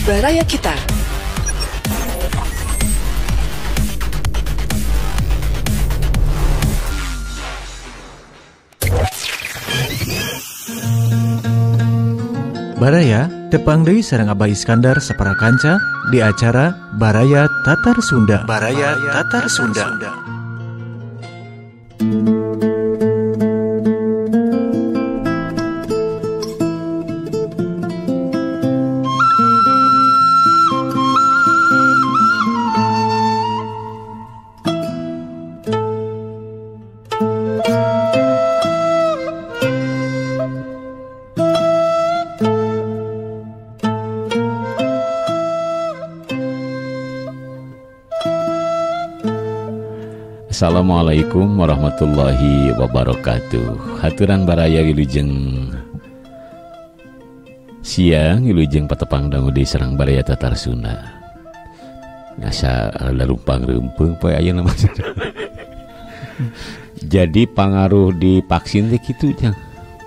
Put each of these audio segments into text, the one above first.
Baraya Kita. Baraya tepang deui sareng Abah Iskandar sapara kanca di acara Baraya Tatar Sunda. Baraya Tatar Sunda. Assalamualaikum warahmatullahi wabarakatuh. Haturan baraya wilujeng siang, wilujeng patepang dangu di sareng Baraya Tatar Sunda. Ngasa rada rumpang-reumpeng poe ayeuna mah. Jadi pangaruh di vaksin teh kitu jang.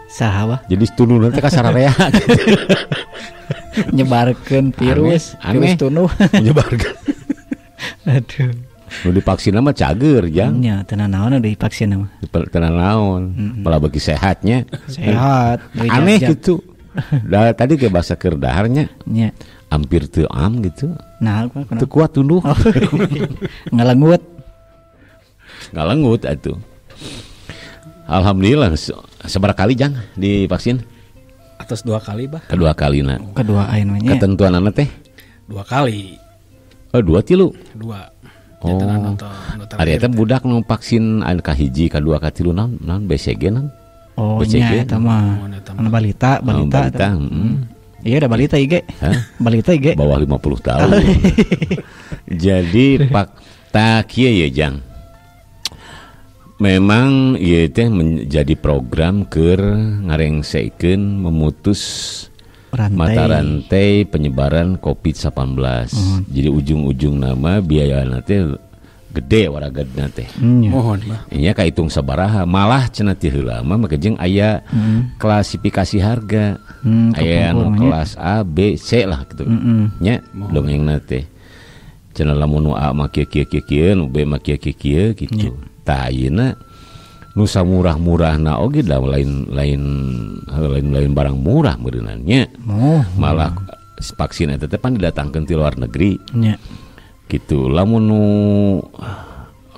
Saha wah? Jadi tunduhna teh ka sararea. Nyebarkeun virus, aneh, virus tunduh. Nyebarkeun. Aduh. Nu divaksin mah cager jang. Nya teu naon nu divaksin mah. Teu naon. Malah bagi sehatnya. Sehat. Aneh gitu. Da tadi ge bahasa keur daharnya. Nya. Hampir teu am gitu. Nah, kenapa? Teu kuat tunduh. Oh. Ngalengut. Ngalengut atuh. Alhamdulillah sabaraha kali jang divaksin? Atas 2 kali bah. Kedua kalina. Kedua ayeuna nya. Ketentuanana teh? 2 kali. Oh, 2 3. 2. Oh, ari eta budak nu vaksin anu kahiji, kadua, katilu naon naon BCG naon? Oh, nya eta mah. Anu balita, balita. Balita, Iya, ada balita ige. Balita ige. Bawah 50 tahun. Jadi fakta kieu ye jang. Memang ieu teh menjadi program keur ngarengsekeun memutus rantai. Mata rantai penyebaran COVID-19. Jadi ujung-ujung nama biaya nanti gede waragadna teh. Mohon bah. Nya kahitung sabaraha malah cenah ti heula mah make jeung aya klasifikasi harga. Aya anu kelas A, B, C lah gitu. Nya dongengna teh. Cenah lamun nu A mah kieu kieu kieu, nu B mah kieu kieu kieu gitu. Tah ayeuna nu samurah-murahna oge da lain barang murah meureunna nya. Oh. Malah vaksin eta teh pan didatangkeun ti luar negeri. Nya. Gitu. Lamun nu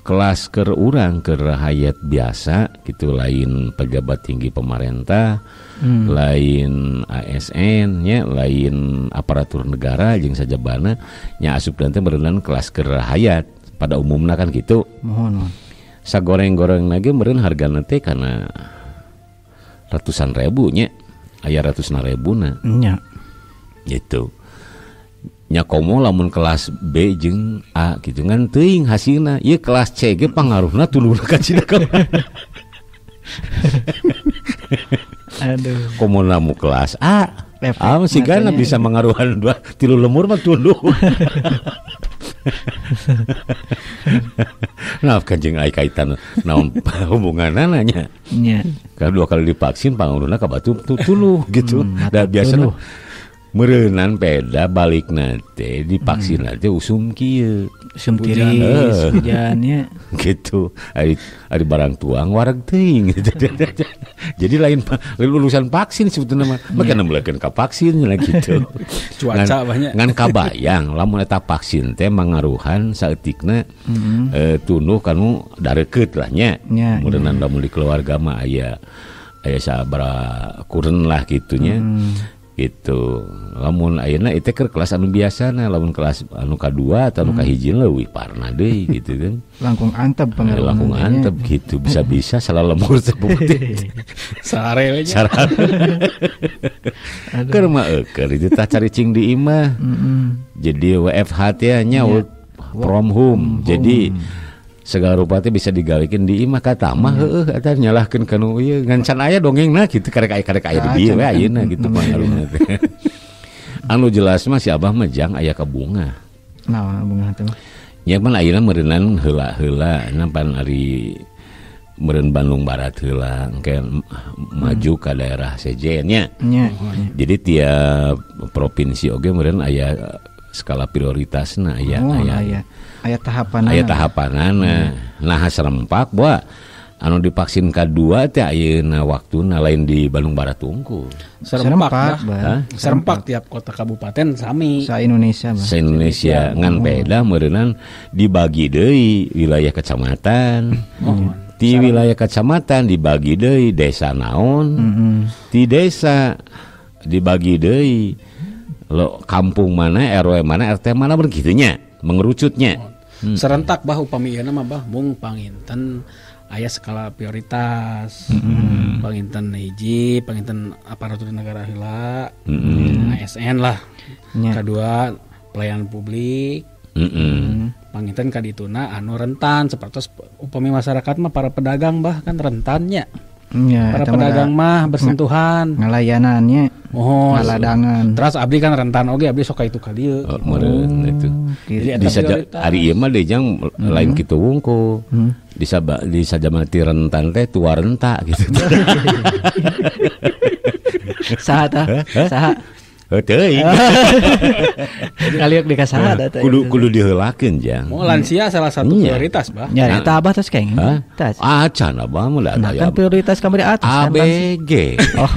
kelas keur urang keur hayat biasa gitu, lain pejabat tinggi pemerintah, lain ASN nya, lain aparatur negara jeung sajabana nya asup teh meureunna kelas keur hayat pada umumna kan gitu. Mohon. Sagoreng-goreng lagi meureun hargana teh kana ratusan ribu nya, aya ratusan ribuna. Nya. Gitu. Nya komo lamun kelas B jeung A gitu ngan teuing hasilna. Ieu kelas C ge pangaruhna tuluna ka cina ka. Aduh. Komo lamun kelas A, A sigana bisa mangaruhan 2 3 lemur mah tunduh. Nah, kanjeng ai kaitan naon hubunganna nya. Nya. Kalau 2 kali divaksin pangaruhna ka batu tuluh gitu. Da biasana meureunan peda balikna teh divaksin teh usum kieu. Usum tiris hujan nya. Gitu. Ari barang tuang wareg teuing gitu. Jadi lain urusan vaksin sebetulna mah. Maka nemlekeun ka vaksin lah gitu. Cuaca banyak. Ngan kabayang lamun eta vaksin teh mangaruhan saeutikna tunduh kanu dareukeut lah nya. Meureunnan lamun di keluarga mah aya sabaraha kuren lah kitunya. Gitu. Lamun ayeuna itu keur kelas anu biasana, lamun kelas anu kadua atau anu kahiji leuwih parna deui gitu kan. Langkung antep pangaruhna. Langkung antep gitu, bisa-bisa salah lemur teh bukti. Sarare we nya. Keur mah eukeun itu tah caricing di imah. Jadi WFH teh nya work from home. Jadi segala rupa teh bisa digawekeun di imah kata mah heueuh eta nyalahkeun kanu ieu ngan can aya dongengna gitu karek aya di dieu we ayeuna gitu pangaruhna teh. Anu jelas mah si Abah mah jang aya ka bunga. Naon bunga teh mah? Nya pan ayeuna meureunnan heula-heula pan ari Meureun Bandung Barat heula engke maju ka daerah sejen nya. Jadi tiap provinsi oge meureun aya skala prioritasna aya aya aya tahapanana. Aya tahapanana. Nah serempak boa anu divaksin kadua teh ayeuna waktuna lain di Bandung Barat tungku. Serempak. Serempak tiap kota kabupaten sami. Sa Indonesia. Sa Indonesia ngan beda meureunan dibagi deui wilayah kecamatan. Di wilayah kecamatan dibagi deui desa naon. Di desa dibagi deui lo kampung mana, RW mana, RT mana begitunya, mengerucutnya. Serentak bah upami ieu mah bah mung panginten aya skala prioritas. Panginten hiji, panginten aparatur negara heula, ASN lah. Kedua pelayanan publik. Panginten kadituna anu rentan sapertos upami masyarakat mah para pedagang bah kan rentannya. Ya, para pedagang mah bersentuhan ngelayanannya, ngaladangan. Terus abdi kan rentan oge abdi sok ka itu ka dieu. Meureun itu. Jadi ari ieu mah dejang lain kitu wungkul. Di sajamana ti rentan teh tua renta gitu. Saha tah? Saha? Heuh teuing. Kaliuk di kasaha teh. Kudu diheulakeun jang. Mau lansia salah satu prioritas bah. Nya eta abah tos keng. Acan abah mah da kan prioritas kamari atas kan. ABG. Oh.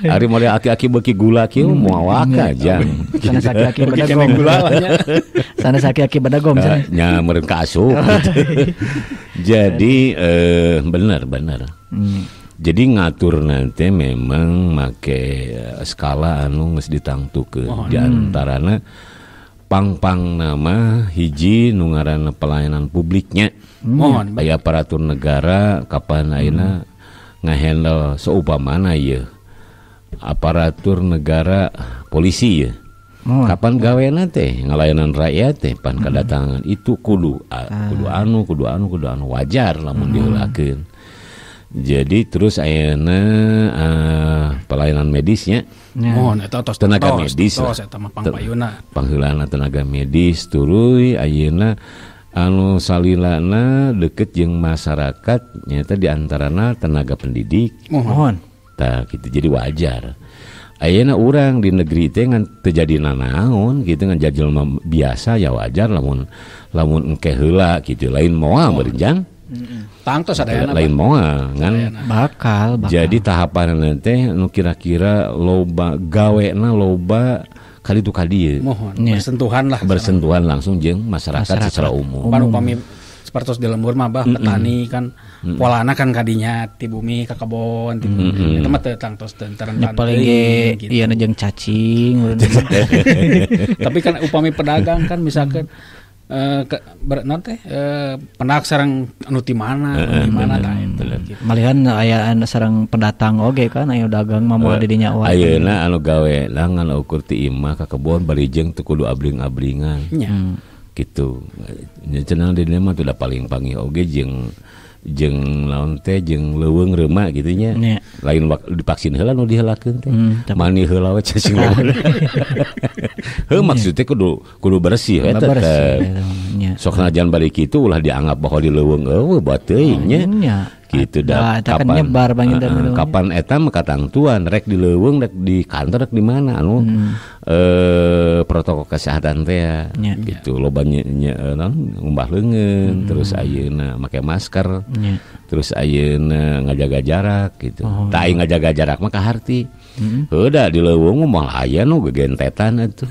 Ari mulai aki-aki beuki gula kieu moal waka jang. Sana aki-aki bedagom. Sana aki-aki bedagom sana. Nya meureun ka asup. Jadi bener. Jadi ngatur nanti memang make skala anu geus ditangtukeun. Di antarana pang-pang nama hiji nu ngaranna pelayanan publiknya. Aya aparatur negara kapan ayeuna ngahandle saupamana ieu aparatur negara polisi ieu. Kapan gawena teh ngalayanan rakyat teh pan kadatangan itu kudu kudu anu wajar lamun diheulakeun. Jadi terus ayeuna pelayanan medisnya. Eta tos tenaga medis. Tos eta mah pangpayuna. Pangheulana tenaga medis tuluy ayeuna anu salilana deket jeung masyarakat nyaeta di antarana tenaga pendidik. Mohon. Tah kitu jadi wajar. Ayeuna urang di negeri teh ngan teu jadi nanaon kitu ngan jelema biasa ya wajar lamun lamun engke heula kitu lain moal meureun. Tangtos sadayana lain moal ngan bakal. Jadi tahapan teh nu kira-kira loba gawena loba kali tu kadieu. Mohon bersentuhan lah. Bersentuhan langsung jeung masyarakat secara umum. Pan upami sapertos di lembur mah bah petani kan polana kan kadinya ti bumi ka kebon ti eta mah teu tangtos teu rentan. Paling ge ieu jeung cacing. Tapi kan upami pedagang kan misalkan penak sareng anu ti mana tah eta gitu. Malihan aya sareng pendatang oge kan aya dagang mah moal di dinya wae. Ayeuna anu gawe ngan ukur ti imah ka kebon bari jeung teu kudu abring-abringan. Gitu. Nya cenah di dinya mah teu da paling panggih oge jeung jeung naon teh jeung leuweung reuma gitu nya. Lain divaksin heula nu diheulakeun teh. Mani heula we cacing. Heuh maksudnya kudu bersih eta teh. Sok najan balik kitu ulah dianggap bahwa di leuweung eueuh bateuing nya. Gitu dah. Kapan nyebar kapan eta mah katangtuan rek di leuweung rek di kantor rek di mana anu protokol kesehatan teh ya. Gitu loba nya naon ngumbah leungeun terus ayeuna make masker. Terus ayeuna ngajaga jarak gitu. Tah aing ngajaga jarak mah kaharti. Heuh da di leuweung mah aya nu gegentetan atuh.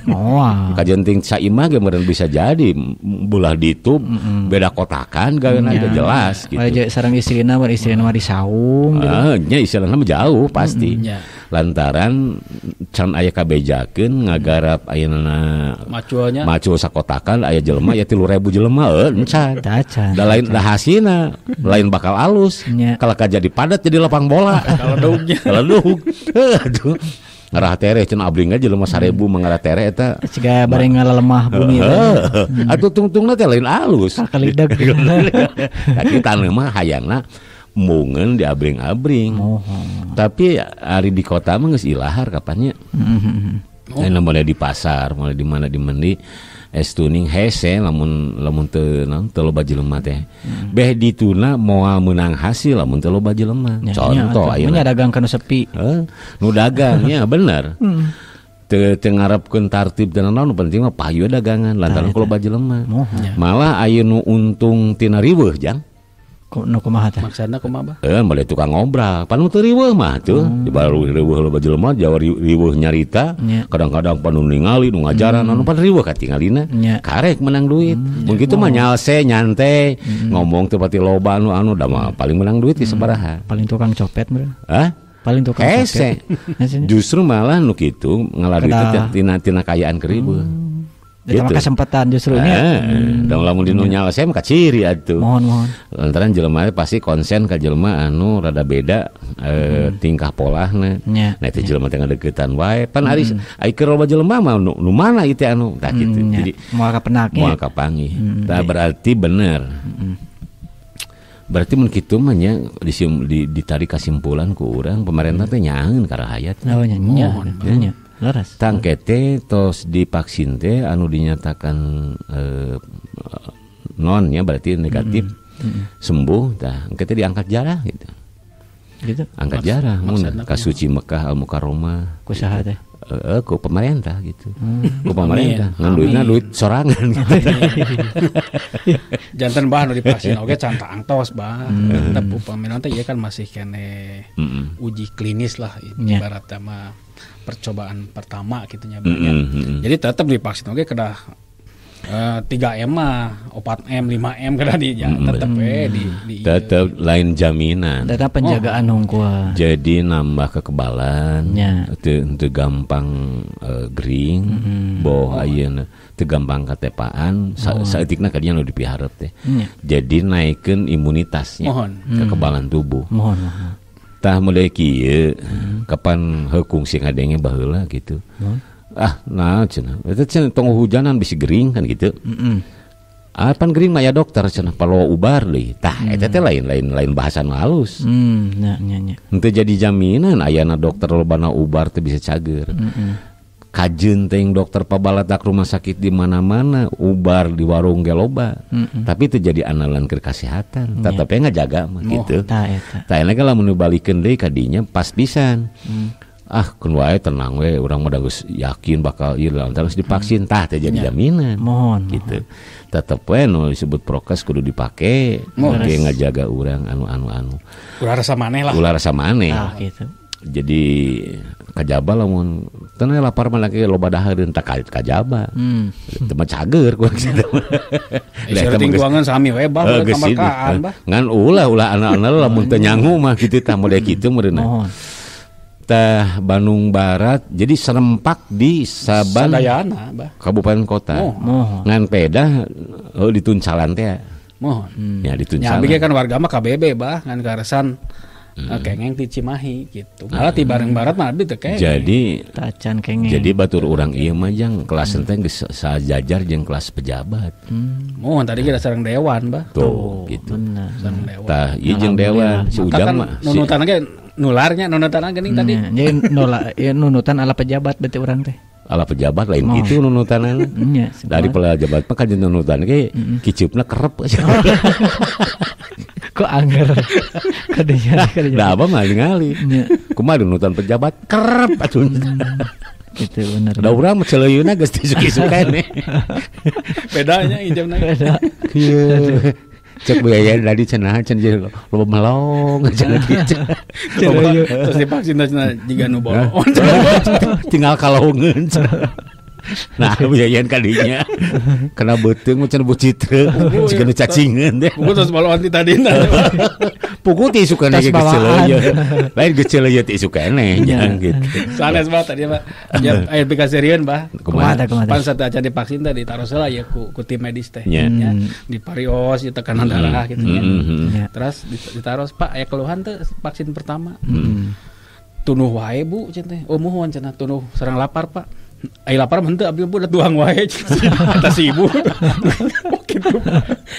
Kajenting saimah ge meureun bisa jadi belah ditu beda kotakan gawena teu jelas gitu. Sareng istrina istrina mah di saung gitu. Nya istilahna mah jauh pasti. Lantaran can aya kabejakeun ngagarap ayeuna maculnya macul sakotakan aya jelema ya 3.000 jelema encan. Da lain da hasina lain bakal alus. Kalau jadi padat jadi lapang bola. Kalau dugnya. Kalau dug. Aduh. Ngarah tereh cenah abring aja jelema 1000 mangarah tereh eta. Siga bareng ngalelemah bumi. Atuh tungtungna teh lain alus. Kakalidag. Kaki taneuh mah hayangna mungeun diabring-abring. Tapi ari di kota mah geus ilahar kapannya. Ayeuna mulai di pasar, mulai di mana di mendi es tuning hese lamun lamun teu naon teu loba jelema teh. Beh dituna moal meunang hasil lamun teu loba jelema. Contoh ayeuna dagang kana sepi. Heuh, nu dagangnya bener. Teu teu ngarepkeun tartib dan naon nu penting mah payu dagangan lantaran ku loba jelema. Malah aya nu untung tina riweuh jang. Nu kumaha teh? Maksudna kumaha bah? Mulai tukang ngobrol. Pan nu teu riweuh mah tuh. Baru riweuh loba jelema, jawa riweuh nyarita. Kadang-kadang pan nu ningali nu ngajaran anu pan riweuh katingalina. Karek menang duit. Mun kitu mah nyalse nyantai, ngomong teu pati loba anu anu da mah paling menang duit di sabaraha. Paling tukang copet meureun. Hah? Paling tukang copet. Justru malah nu kitu ngalah duit teh tina kayaan keur riweuh. Gitu. Kesempatan justru nya. Dong lamun dinu nyala saya mah kaciri atuh. Mohon. Lantaran jelema pasti konsen ka jelema anu rada beda tingkah polahna. Nah itu jelema teh ngadeukeutan wae. Pan ari ai keur loba jelema mah nu mana ieu teh anu tah kitu. Jadi moal kapenak nya. Moal kapanggih. Tah berarti bener. Berarti mun kitu mah nya ditarik kesimpulan ku urang pemerintah teh nyaeun ka rahayat. Oh nya nya. Leres. Tangkete tos divaksin teh anu dinyatakan non ya berarti negatif sembuh tah engke teh diangkat jarah gitu. Gitu. Angkat jarah mun ka Suci Mekah Al Mukarramah. Ku saha teh? Ku pemerintah gitu. Ku pemerintah. Ngan duitna duit sorangan gitu. Janten bah nu divaksin oge can angtos bah. Tetep upamina teh ieu kan masih keneh uji klinis lah ibaratnya mah percobaan pertama gitu nya banyak. Jadi tetap divaksin oge kedah 3M mah 4M 5M kedah di ya, tetep di tetep lain jaminan. Tetap penjagaan hungkul. Jadi nambah kekebalan, teu gampang gering, boh ayeuna teu gampang katepaan, saeutikna kadinya nu dipiharep teh. Jadi naikeun imunitasnya, kekebalan tubuh. Mohon. Tah mulai kieu kapan heukung sing ngadenge baheula gitu. Ah nah cenah eta cenah tong hujanan bisi gering kan gitu. Ah pan gering mah ya dokter cenah palo ubar deui. Tah eta teh lain bahasan halus. Nya nya. Henteu jadi jaminan ayana dokter lobana ubar teh bisa cager. Kajeun teh dokter pabalatak rumah sakit di mana-mana ubar di warung ge loba. Tapi itu jadi andalan keur kasehatan. Tetep ngajaga mah gitu. Tah eta. Tah enak lamun balikeun deui ka dinya pas pisan. Ah keun wae tenang we urang mah geus yakin bakal ieu lantaran geus divaksin tah teh jadi jaminan. Mohon gitu. Tetep we nu disebut prokes kudu dipake oge ngajaga urang anu. Ulah rasa maneh lah. Ulah rasa maneh. Ah gitu. Jadi kajaba lamun teu lapar mah lagi loba dahareun tah kajaba. Teu mah cager ku gitu. Lah tuangan sami we bah kamarkaan bah. Ngan ulah anak-anak lamun teu nyangu mah kitu tah model kitu meureunna. Tah Bandung Barat jadi serempak di saban sadayana bah. Kabupaten kota. Ngan pedah dituncalan teh. Mohon. Ya dituncalan. Ya abdi kan warga mah KBB bah ngan karesan kengeng ti Cimahi gitu. Malah ti Bandung Barat mah abdi teu kengeng. Jadi tacan kengeng. Jadi batur urang ieu mah jang kelas teh geus sajajar jeung kelas pejabat. Mohon tadi kita sareng dewan bah. Tuh gitu. Sareng dewan. Tah ieu jeung dewan si Ujang mah. Nunutan ge nularnya nunutan geuning tadi. Jadi nolak nunutan ala pejabat berarti urang teh. Ala pejabat lain gitu nunutanana. Dari pejabat mah kan nunutan ge kiceupna kerep. Kok angger kadenya. Da apa mah ningali. Kumaha nunutan pejabat kerep atuh. Gitu bener. Da urang mah celeuyuna geus disuki-suka nih. Bedanya injamna. Beda. Kieu. Cek biaya tadi cenah cenah loba melong cenah kieu. Terus divaksin cenah jiga nu bolong. Tinggal kalongeun. Nah, biayaan kadinya. Kena beuteung mah cenah bucitreuk, jiga nu cacingeun teh. Pugu terus bolongan ti tadina. Pugu ti isukana ge geuceuleuh. Lain geuceuleuh ti isukana nya gitu. Sanes bah tadi mah. Ya aya pikaserian bah. Kumaha Pan sateuacan divaksin teh ditaros heula ya ku tim medis teh. Nya di parios di tekanan darah gitu nya. Terus ditaros Pak aya keluhan teh vaksin pertama. Tunuh wae Bu cenah teh. Oh muhun cenah tunuh sareng lapar Pak. Ai lapar mah henteu abdi mah udah tuang wae atas ibu. Gitu.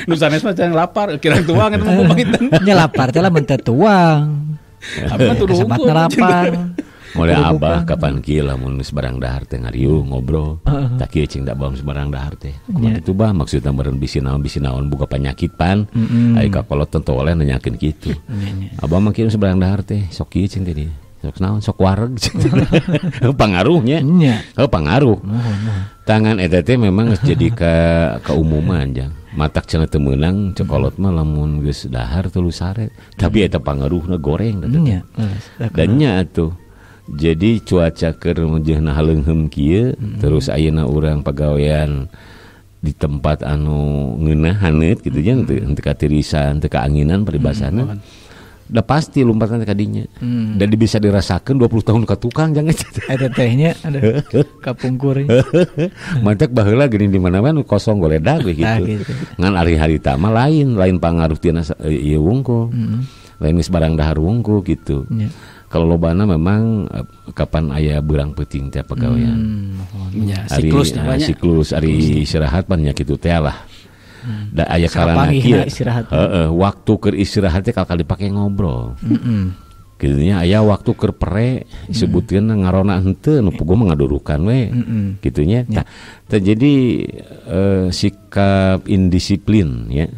Nu sanes mah cenah lapar, kirang tuang eta mah panginten. Nya lapar teh lamun teu tuang. Abdi mah tunuh lapar. Mulai abah kapan kieu lamun geus barang dahar teh ngariung ngobrol. Tak kieu cing da bawa barang dahar teh. Kumaha kitu bah maksudna meureun bisi naon boga panyakit pan. Ai ka kolot teu oleh nanyakeun kitu. Abah mah kieu barang dahar teh sok kieu cing teh. Sok naon sok wareg. Pangaruhnya. Oh pangaruh. Tangan eta teh memang geus jadi ka keumuman jang. Matak cenah teu meunang cekolot mah lamun geus dahar tuluy sare. Tapi eta pangaruhna goreng teh. Dan nya atuh. Jadi cuaca keur meujeunna haleungheum kieu terus ayeuna urang pagawean di tempat anu ngeunah haneut kitu nya teu katirisan teu kaanginan paribasana. Udah pasti lompatan kadinya. Dan bisa dirasakan 20 tahun ke tukang jangan eta tehnya ada kapungkur. Mantak baheula geuning di mana-mana kosong goledag we gitu. Ngan ari harita mah lain pangaruh tina ieu wungkul. Lain geus barang dahar wungkul gitu. Kalau lobana memang kapan aya beurang peuting teh pagawean. Ya, siklus banyak. Siklus ari istirahat pan nya kitu teh lah. Da aya kalana kieu heeh waktu keur istirahat teh kalkal dipake ngobrol. Kitu nya aya waktu keur pere disebutkeun ngarona henteu nu puguh mah ngadurukan we. Kitu nya. Tah jadi sikap indisiplin ya.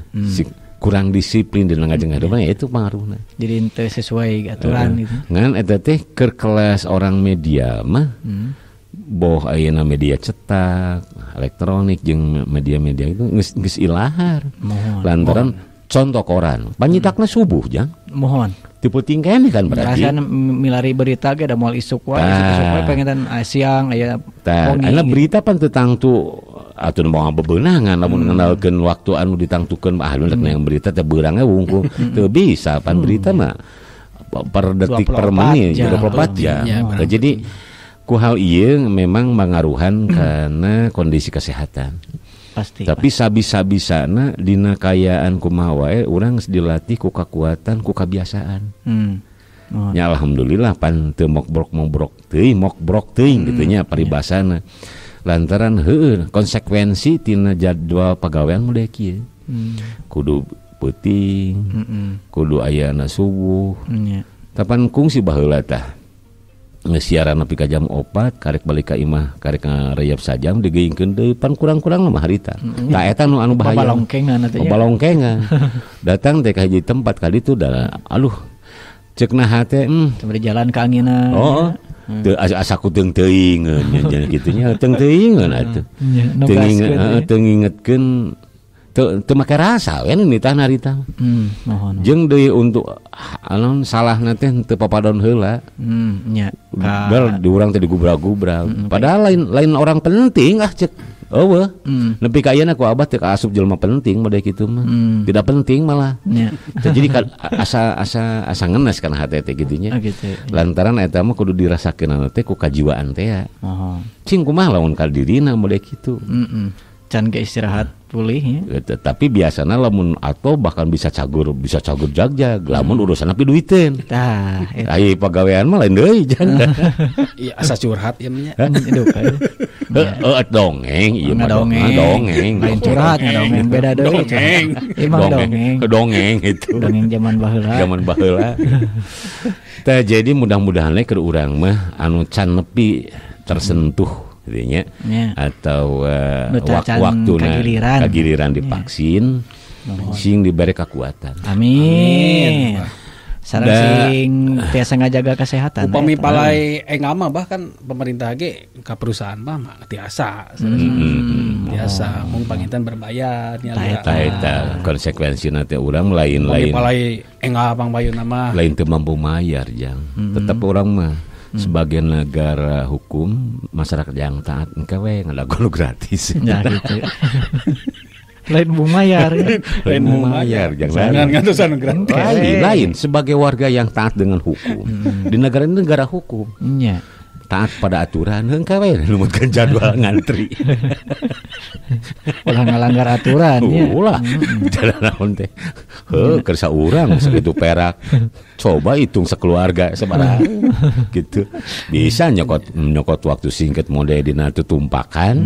Kurang disiplin dina ngajeng ngadepan ya itu pangaruhna. Jadi henteu sesuai aturan gitu. Ngan eta teh keur kelas orang media mah boh ayeuna media cetak, elektronik jeung media-media itu geus ilahar. Lantaran contoh koran, panyitakna subuh jang. Mohon. Ti peuting keneh kan berarti. Rasana milari berita ge da moal isuk wae, isuk wae pengen siang aya wengi. Ayeuna berita pan teu tangtu atuh moal bebeunangan lamun ngenalkeun waktu anu ditangtukeun ah nu rek yang berita teh beurangna wungkul. Teu bisa pan berita mah per detik per menit 24 jam. Jadi ku hal ieu memang mangaruhan karena kondisi kesehatan. Pasti. Tapi sabisa-bisana dina kayaan kumaha wae urang geus dilatih ku kakuatan ku kabiasaan. Ya alhamdulillah pan teu mokbrok-mokbrok teuing mokbrok teuing kitu nya paribasana. Lantaran heueuh konsekuensi tina jadwal pagawean mah kieu. Kudu peuting, kudu ayana subuh. Tapan kungsi baheula tah. Siaran nepi ka jam 4 karek balik ka imah karek ngareyap sajam digeungkeun deui pan kurang-kurang mah harita. Tah eta nu anu bahaya. Babalongkengan atuh nya. Babalongkengan. Datang teh ka hiji tempat ka ditu da aduh ceuk naha teh sambil jalan ka anginan. Oh. Teu asa ku teung teuingeun nya kitu nya teung teuingeun atuh. Teu ngingetkeun teu make rasa we nitah harita. Mohon. Jeung deui untuk anu salahna teh teu papadon heula. Nya. Ber di urang teh digubrak-gubrak. Padahal lain orang penting ah cek. Eueuh. Nepi ka ayeuna ku abah teh kaasup jelema penting mah kitu mah. Tidak penting malah. Jadi asa ngenes kana hate teh kitu nya. Gitu. Lantaran eta mah kudu dirasakeun teh ku kajiwaan teh. Cing kumaha lamun ka dirina mah kitu. Can ke istirahat pulih ya. Tapi biasanya lamun atau bahkan bisa cagur jagjag lamun urusan tapi duiteun. Tah, ai pagawean mah lain deui jan. Iya asa curhat ieu nya. Heeh dongeng ieu mah dongeng. Lain curhat ngadongeng beda deui. Dongeng. Emang dongeng. Dongeng itu. Dongeng zaman baheula. Zaman baheula. Tah jadi mudah-mudahan we keur urang mah anu can nepi tersentuh artinya atau waktu kagiliran divaksin sing diberi kekuatan. Amin. Sareng sing tiasa ngajaga kesehatan. Upami palai engama bahkan pemerintah ge ka perusahaan mah tiasa. Tiasa mung panginten berbayar nya. Eta konsekuensina teh urang lain-lain. Upami palai enggal pangbayuna mah lain teu mampu mayar jang. Tetep urang mah sebagai negara hukum masyarakat yang taat engke we ngadago gratis. Ya gitu. Lain bumayar. Lain bumayar jangan ngatusan gratis. Lain sebagai warga yang taat dengan hukum. Di negara ini negara hukum. Iya. Taat pada aturan engke we numutkeun jadwal ngantri. Ulah ngalanggar aturan ya. Ulah. Jalan naon teh. Heuh keur saurang sakitu perak. Coba hitung sekeluarga sabaraha gitu. Bisa nyokot waktu singkat mode dina tutumpakan.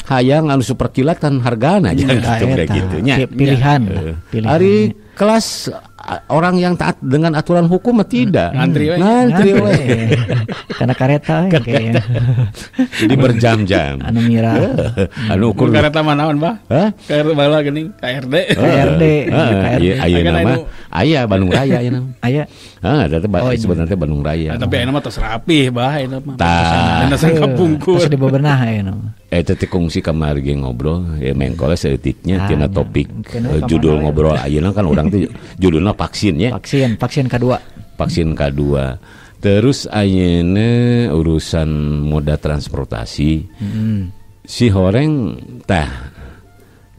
Hayang anu super kilat kan hargana jangan gitu gitu nya. Pilihan. Ari kelas Orang yang taat dengan aturan hukum mah tidak. Ngantri we. Ngantri we. Karena kareta kayaknya. Jadi berjam-jam. Anu mira. Anu ukur kareta manaon, Bah? KRD bala geuning, KRD. KRD. Ayeuna mah aya Bandung Raya ayeuna mah. Aya. Heeh, eta sebenarnya Bandung Raya. Tapi ayeuna mah tos rapih, Bah, ayeuna mah. Tah. Kapungkur. Tos dibebenah ayeuna mah. Eta teh kungsi kamari ge ngobrol, ya mengkole saeutiknya tina topik judul ngobrol ayeuna kan urang teh judulna vaksin ya. Vaksin K2. Vaksin K2. Terus ayeuna urusan moda transportasi. Si horeng tah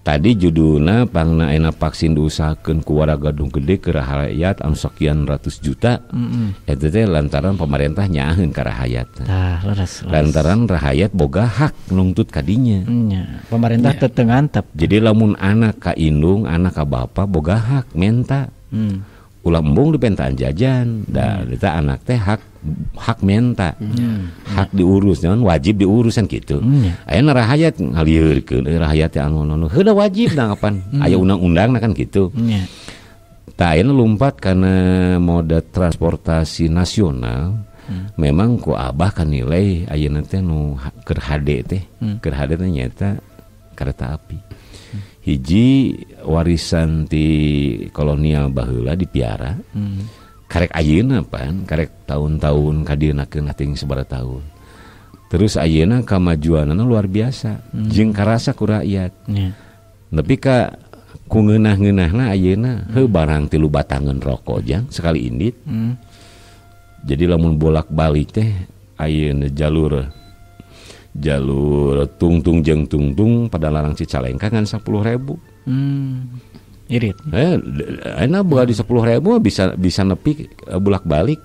tadi judulna pangna ayeuna vaksin diusahakeun ku warga Gadung Gede ke rakyat anu sekian ratus juta. Eta teh lantaran pemerintah nyaaheun ka rahayat. Tah, leres. Lantaran rahayat boga hak nungtut kadinya. Nya, pemerintah teu ngantep. Jadi lamun anak ka indung, anak ka bapa boga hak menta. Ulah embung dipentaan jajan. Da eta anak teh hak menta. Hak diurus, naon wajib diurus kan kitu. Ayeuna rahayat ngalieurkeun rahayat teh anu anu heulah wajib da kapan aya undang-undangna kan kitu. Tah ayeuna lumpat kana moda transportasi nasional. Memang ku abah kan nilai ayeuna teh nu keur hade teh, keur hade teh nyaeta kereta api. Hiji warisan ti kolonial baheula dipiara. Karek ayeuna pan, karek tahun-tahun kadienakeun ting sabaraha tahun. Terus ayeuna kamajuanana luar biasa, jeung karasa ku rakyat. Nepi ka ku ngeunah-ngeunahna ayeuna heuh barang 3 batangan rokok jang sekali indit. Jadi lamun bolak-balik teh ayeuna jalur tungtung jeung tungtung pada larang Cicalengka ngan 10.000. Irit. Enak boga di 10.000 bisa nepi bolak-balik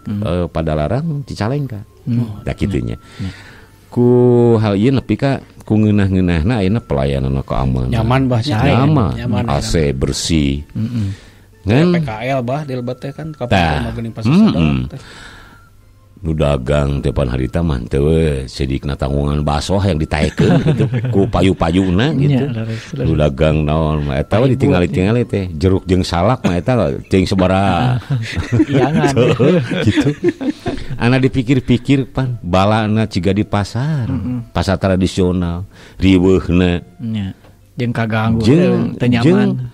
pada larang Cicalengka. Da kitunya. Ku hal ieu nepi ka ku ngeunah-ngeunahna ayeuna pelayanan keamanan. Nyaman bah, nyaman. AC bersih. Ngan PKL bah di lebet teh kan kapal mah geuning pasar sadar teh. Nu dagang teh pan harita mah teu we sedikna tanggungan baso yang ditaekeun gitu ku payu-payuna gitu. Nu dagang naon mah eta we ditingali-tingali teh jeruk jeung salak mah eta teuing sabaraha iangan gitu. Ana dipikir-pikir pan balana ciga di pasar, pasar tradisional, riweuhna. Nya. Jeung kaganggu teu nyaman.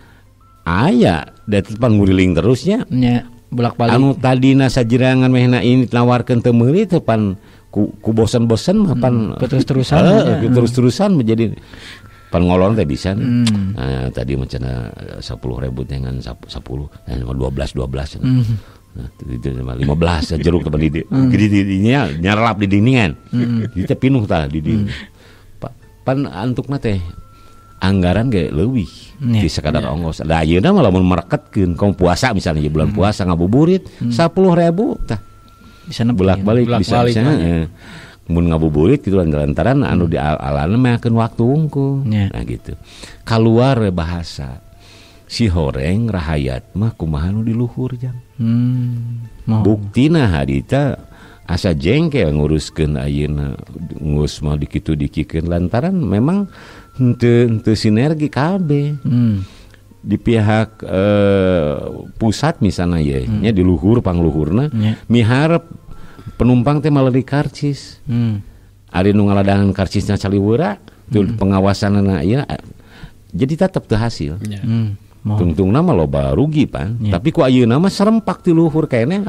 Aya da pan nguriling terusnya. Nya. Bolak-balik. Anu tadina sajirangan mehna ini nawarkeun teu meuli teh pan ku bosen-bosen mah pan terus-terusan terus-terusan menjadi pan ngolon teh bisa. Nah, tadi mah cenah 10.000 teh ngan 10 12 12. Nah, itu 15 jeruk teh di dinya nyarlap di diningan. Di teh pinuh tah di dieu. Pan antukna teh anggaran ge leuwih di sekadar ongkos. Da ayeuna mah lamun mereketkeun kaum puasa misalnya bulan puasa ngabuburit 10.000 tah bisa bolak-balik bisa mun ngabuburit kitu lantaran anu di alana meakeun waktu wungkul. Nah gitu. Kaluar bahasa si horeng rahayat mah kumaha nu di luhur jang. Buktina harita asa jengkel nguruskeun ayeuna ngurus mah dikitu dikikeun lantaran memang henteu sinergi kabeh. Di pihak pusat misalnya ya, nya di luhur pangluhurna miharep penumpang teh melalui karcis. Ari nu ngaladangan karcisna caliwera, tuh pengawasanna ieu jadi tetep teu hasil. Tungtungna mah loba rugi pan, tapi ku ayeuna mah serempak ti luhur keneh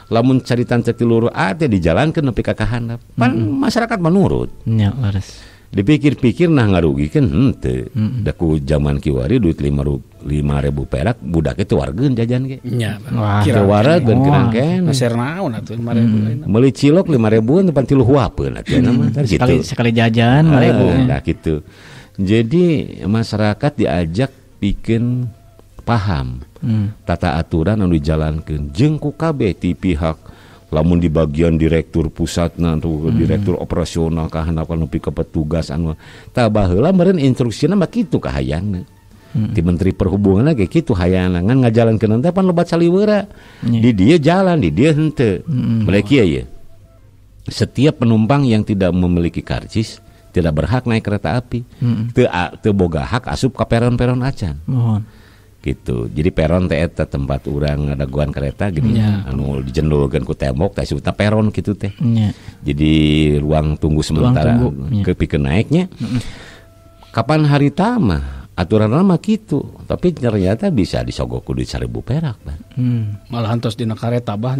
lamun caritan cek ti luhur A teh dijalankeun nepi ka kahandap. Pan masyarakat menurut. Nya leres. Dipikir-pikir nah ngarugikeun henteu. Da ku jaman kiwari duit 5.000 perak budak teh wargeun jajan ge. Nya. Teu wargeun kirang keneh. Meser naon atuh 5.000 lain. Meuli cilok 5.000 pan 3 huapeun atuh mah. Sekali jajan 5.000. Nah kitu. Jadi masyarakat diajak bikin paham tata aturan anu dijalankeun jeung ku kabeh ti pihak lamun di bagian direktur pusatna atau direktur operasional kahandapan nepi ka petugas anu tah baheula meureun instruksina mah kitu kahayangna ti menteri perhubungan ge kitu hayangna ngan ngajalankeun teh pan loba caliweura di dieu jalan di dieu henteu. Mulai kieu ye setiap penumpang yang tidak memiliki karcis tidak berhak naik kereta api. Teu boga hak asup ka peron-peron acan. Mohon. Gitu. Jadi peron teh eta tempat urang ngadaguan kereta gini anu dijendolkeun ku tembok teh sebutna peron kitu teh. Jadi ruang tunggu sementara ke pikeun naiknya. Kapan hari mah aturan mah kitu, tapi ternyata bisa disogok ku duit 1000 perak, Pan. Malahan tos dina kareta bah.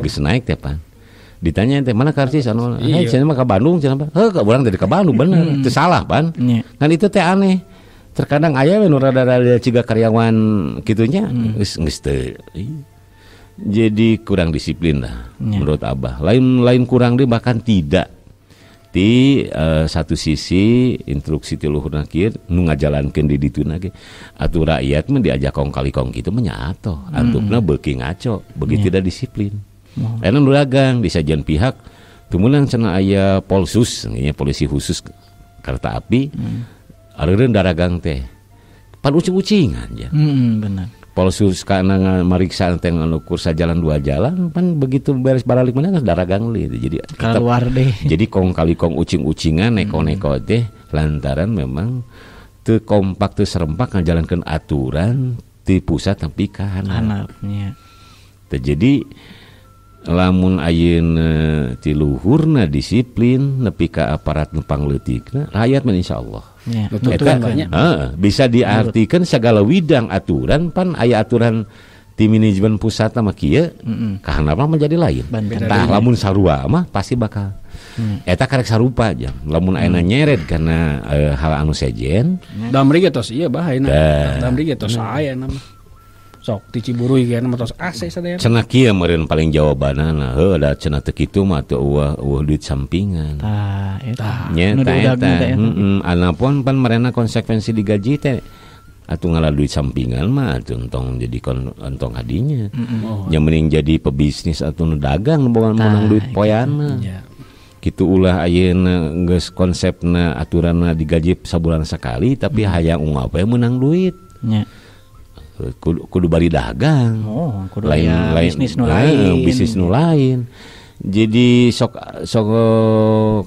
Geus naik teh, Pan. Ditanya teh mana karcis anu, hei cenah mah ka Bandung cenah mah. Heuh, urang teh ka Bandung bener. Teu salah, Pan. Kan itu teh aneh. Terkadang aya we nu rada-rada ciga karyawan kitunya geus teu. Jadi kurang disiplin lah menurut Abah. Lain kurang deh bahkan tidak. Di satu sisi instruksi ti luhurna kieu nu ngajalankeun di dituna ge atuh rakyat mah diajak kong kali kong kitu mah nya atoh antupna beuki ngaco beuki tidak disiplin. Anu nu dagang di sajian pihak tumunan cenah aya polsus nya polisi khusus kereta api areureun daragang teh pan ucing-ucingan ya. Benar. Polsus kana mariksa teh ngukur sajalan dua jalan pan begitu beres baralik mana geus daragang deui jadi keluar deh. Jadi kong kali kong ucing-ucingan neko-neko teh lantaran memang teu kompak teu serempak ngajalankeun aturan ti pusat nepi ka handap. Teh jadi lamun ayeuna ti luhurna disiplin nepi ka aparat nu pangleutikna rakyat mah insyaallah. Eta bisa diartikan segala widang aturan pan aya aturan ti manajemen pusat mah kieu ka handap mah menjadi lain. Tah lamun sarua mah pasti bakal eta karek sarupa aja. Lamun ayeuna nyeret karena hal anu sejen. Damri ge tos ieu bah ayeuna. Damri ge tos aya mah. Sok ti Ciburuy ge mah tos AC sadayana. Cenah kieu meureun paling jawabanana heuh da cenah teu kitu mah teu eueuh duit sampingan. Tah eta. Nya eta. Heeh, anapun pan marena konsekuensi digaji teh atuh ngalah duit sampingan mah atuh entong jadi entong hadinya. Nya mending jadi pebisnis atuh nu dagang nu meunang duit poeana. Kitu ulah ayeuna geus konsepna aturanna digaji sabulan sakali tapi hayang unggal we meunang duit. Nya. Kudu bari dagang. Oh, kudu lain bisnis nu lain. Bisnis nu lain. Jadi sok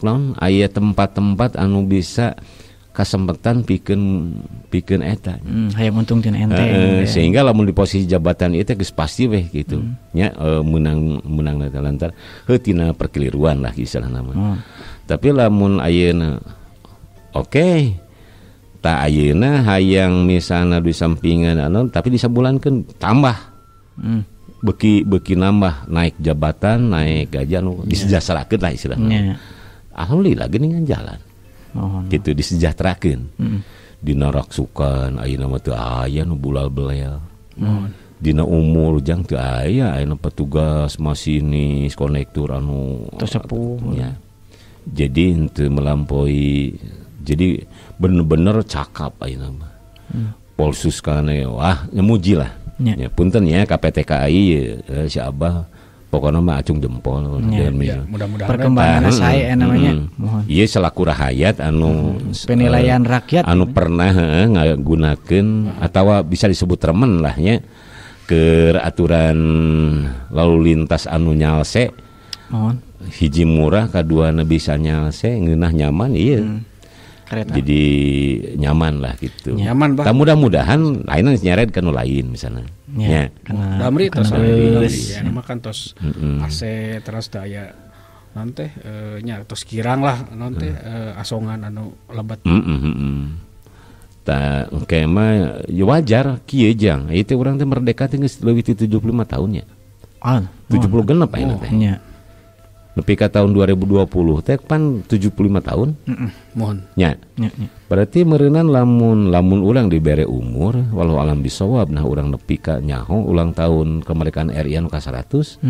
naon aya tempat-tempat anu bisa kasempetan pikeun eta. Hayang untung tina enteng. Sehingga lamun di posisi jabatan ieu teh geus pasti weh gitu. Nya meunang lantar heuh tina perkeliruan lah istilahna mah. Tapi lamun ayeuna oke. Tak ayeuna hayang misalna di sampingan anu tapi disabulankeun tambah. Beuki nambah naik jabatan, naik gaji anu disejahterakeun lah istilahna. Alhamdulillah geuningan jalan. Gitu disejahterakeun. Dina raksukan ayeuna mah teu aya nu bulal belel. Dina umur jang teu aya ayeuna petugas masinis konektur anu sepuh. Ya. Jadi henteu melampaui. Jadi bener-bener cakap ayeuna mah. Polsus kana wah nyemuji lah. Ya punten ya KPTKI si Abah pokoknya mah acung jempol. Ya, mudah-mudahan perkembangan saya namanya. Ieu selaku rahayat anu penilaian rakyat anu pernah ngagunakeun atawa bisa disebut remen lah nya ke aturan lalu lintas anu nyalse. Mohon. Hiji murah kaduana bisa nyalse ngeunah nyaman ieu. Kereta. Jadi nyaman lah gitu. Nyaman bah. Mudah-mudahan lainnya nyeret kan lain misalnya. Ya. Damri terus ya, nama kan tos AC terus daya nanti nya tos kirang lah nanti asongan anu lebat. Ta engke mah ya wajar kieu jang. Ieu teh urang teh merdeka teh geus leuwih ti 75 tahun nya. 70 genep ayeuna teh. Nya. Nepi ka tahun 2020 teh pan 75 tahun. Mohon. Nya. Berarti meureunan lamun urang dibere umur walau alam bisawab nah urang nepi ka nyaho ulang tahun kemerdekaan RI anu ka 100.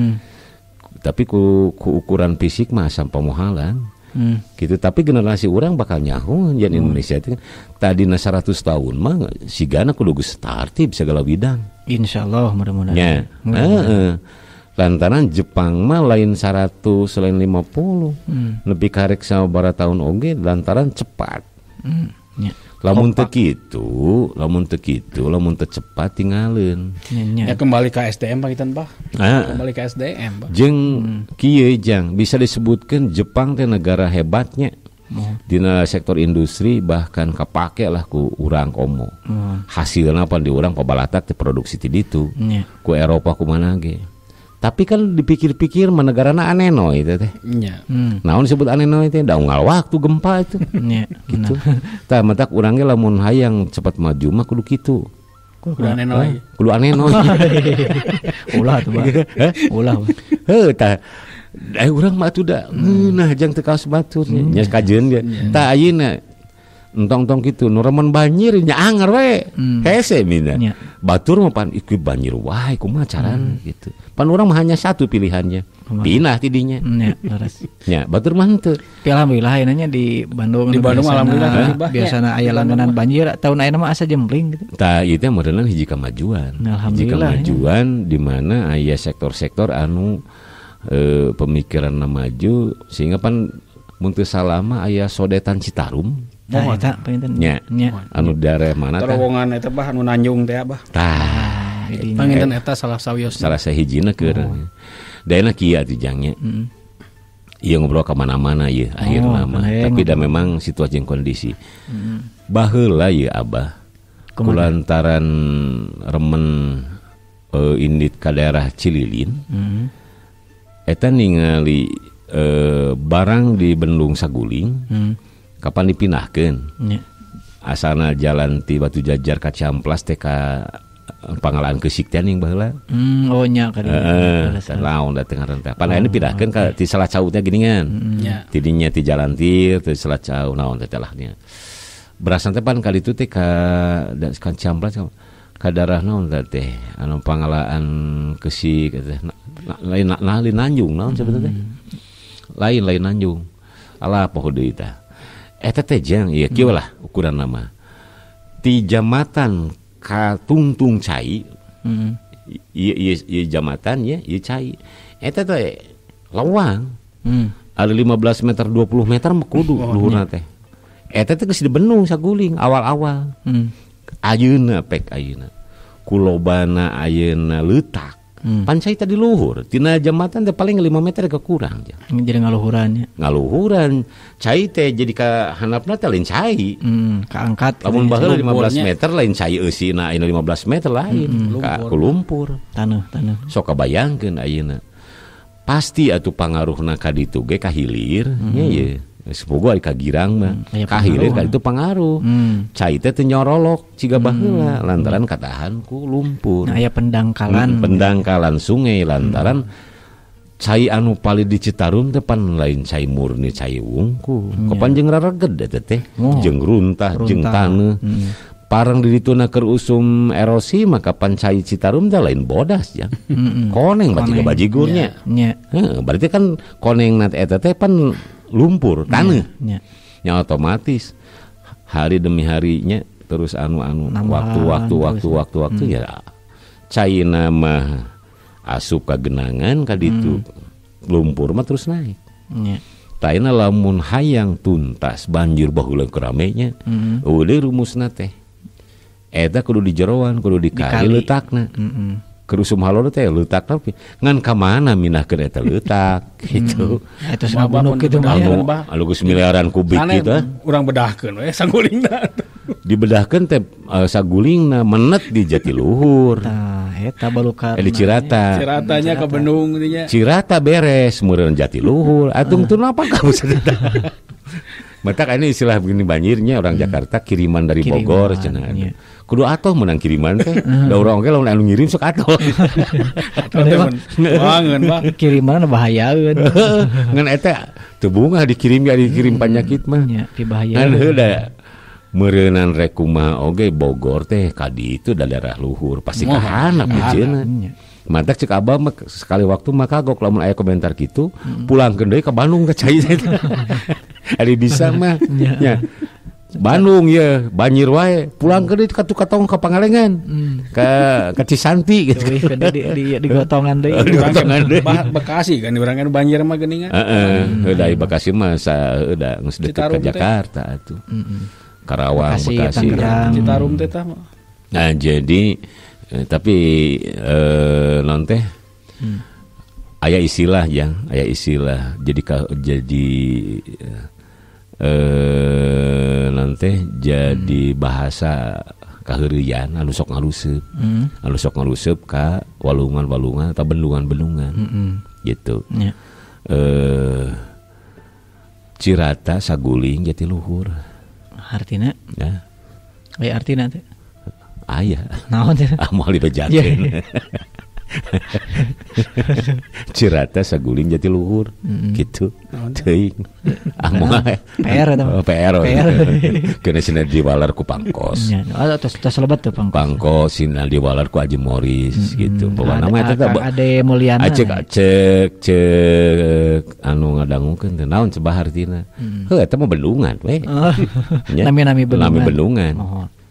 Tapi ku ukuran fisik mah sampamohalan. Gitu tapi generasi urang bakal nyaho jan Indonesia teh tadina 100 tahun mah sigana kudu geus tartib segala bidang. Insyaallah mudah-mudahan. Nya. Heeh. Lantaran Jepang mah lain 100 selain 50 lebih karek sabaraha tahun oge lantaran cepat. Ya. Lamun teu kitu, lamun teu cepat tinggalin. Ya kembali ke SDM Pak Itan Bah. Kembali ke SDM Bah. Jeung kieu jang bisa disebutkeun Jepang teh negara hebatnya. Dina sektor industri bahkan kapake lah ku urang komo. Hasilna pan di urang pabalatak teh produksi ti ditu. Ku Eropa ku mana ge. Tapi kan dipikir-pikir mah negarana anenoy teh teh. Naon disebut anenoy teh? Da unggal waktu gempa itu. Gitu. Tah matak urang ge lamun hayang cepat maju mah kudu kitu. Kudu anenoy. Kudu anenoy. Ulah tuh, Bang. Ulah. Heuh tah. Urang mah atuh da ngeunah jang teu kaos batur nya kajeun ge. Tah ayeuna entong-entong kitu nu remen banjir nya anger we. Hese mina. Batur mah pan ieu banjir wae kumaha carana gitu. Pan urang mah hanya satu pilihannya. Pindah ti dinya. Nya, leres. Nya, batur mah henteu. Tapi alhamdulillah ayeuna nya di Bandung. Di Bandung alhamdulillah biasana aya langganan banjir tahun ayeuna mah asa jempling gitu. Tah ieu teh meureunna hiji kamajuan. Hiji kamajuan di mana aya sektor-sektor anu pemikiranna maju sehingga pan mun teu salama aya sodetan Citarum. Nah, eta panginten nya. Anu daerah mana tah? Terowongan eta bah anu Nanjung teh bah. Tah, panginten eta salah sawiosna. Salah sahijina keur. Daena kieu atuh jang nya. Ieu ngobrol ka mana-mana ieu akhirna mah. Tapi da memang situasi jeung kondisi. Baheula ieu Abah kulantaran remen indit ka daerah Cililin. Eta ningali barang di Bendung Saguling. Kapan dipindahkeun? Asalna jalan ti Batu Jajar ka Ciamplas teh ka Pangalaan Keusik teh ning baheula. Oh nya ka dieu. Heeh, laon da teh ngaran teh. Pan ayeuna pindahkeun ka ti Selacau teh geuningan. Ti dinya ti jalan tir ti Selacau naon teh lah nya. Berasan teh pan ka ditu teh ka Ciamplas ka daerah naon teh anu Pangalaan Keusik teh. Lain lain Nanjung naon sebenarnya teh. Lain lain Nanjung. Alah poho deui tah. Eta teh jang ieu kieu lah ukuran nama. Ti jamatan ka tungtung cai. Ieu jamatan ya, ieu cai. Eta teh lawang. Ada 15 meter 20 meter mah kudu luhurna teh. Eta teh geus dibenung saguling awal-awal. Ayeuna pek ayeuna. Kulobana ayeuna leutak. Pan cai tadi luhur, tina jambatan teh paling 5 meter kekurang. Jadi ngaluhuran ya. Ngaluhuran, cai teh jadi ka handapna teh lain cai. Kaangkat. Lamun baheula 15 meter lain cai eusina ayeuna 15 meter lain, ka lumpur. Taneuh. Sok kabayangkeun ayeuna. Pasti atuh pangaruhna ka ditu ge ka hilir nya ye. Sepogo ari ka Girang mah. Ka hilir ka ditu pangaruh. Cai teh teu nyorolok ciga baheula lantaran katahan ku lumpur. Nah, aya pendangkalan. Pendangkalan sungai lantaran cai anu palih di Citarum teh pan lain cai murni cai wungkul. Kapan jeung rareged eta teh, jeung runtah, jeung taneuh. Parang di dituna keur usum erosi maka pan cai Citarum teh lain bodas jang. Koneng mah ciga bajigurnya. Heeh, berarti kan koneng na eta teh pan lumpur taneuh. Nya otomatis hari demi harinya terus anu-anu waktu ya caina mah asup ka genangan ka ditu lumpur mah terus naik. Taina lamun hayang tuntas banjir baheula keramenya eueuh rumusna teh eta kudu di jeroan kudu dikali leutakna. Kerusum halor teh leutak tapi ngan ka mana minahkeun eta leutak gitu. Eta sabunuk kitu mah anu geus miliaran kubik kitu urang bedahkeun we sagulingna. Dibedahkeun teh sagulingna menet di Jatiluhur. Tah eta balukar. Di Cirata. Ciratanya ka Bendung dinya. Cirata beres meureun Jatiluhur. Atung teu napa ka Matak ini istilah begini banjirnya orang Jakarta kiriman dari Bogor cenah. Kudu atoh menang kiriman teh. Da urang oge lamun anu ngirim sok atoh. Wangeun bah. Kiriman bahayaeun. Ngan eta teu bungah dikirim ya dikirim panyakit mah. Nya pibahaya. Ngan heuh da meureunnan rek kumaha oge Bogor teh ka ditu da daerah luhur pasti kahanap cenah. Matak cek abah mah sekali waktu mah kagok lamun aya komentar kitu pulangkeun deui ka Bandung ka cai teh. Ari bisa mah nya. Bandung ya banjir wae pulang ke deui ka Tukatong ka Pangalengan ka Cisanti gitu. Di gotongan deui. Digotongan deui. Bekasi kan urang kan banjir mah geuningan. Heeh, da Bekasi mah da geus deket ka Jakarta atuh. Karawang, Bekasi, Citarum teh tah. Nah, jadi tapi non teh aya istilah yang aya istilah jadi Nanti jadi bahasa kaheureuyan anu sok ngaluseup. Anu sok ngaluseup ka walungan-walungan atau bendungan-bendungan. Gitu. Cirata saguling jatiluhur. Artina? Ya. Aya artina teh? Aya. Naon teh? Ah moal dibejakeun. Cirata saguling jatiluhur. Gitu. Teuing. Ah moal PR eta mah. PR. Keuna cenah diwalar ku Pangkos. Nya, tos lebat tuh Pangkos. Pangkos cenah diwalar ku Haji Moris gitu. Pokona mah eta Ade Mulyana. Cek cek anu ngadangukeun teh naon cebah hartina. Heuh eta mah bendungan we. Nami-nami bendungan. Nami bendungan.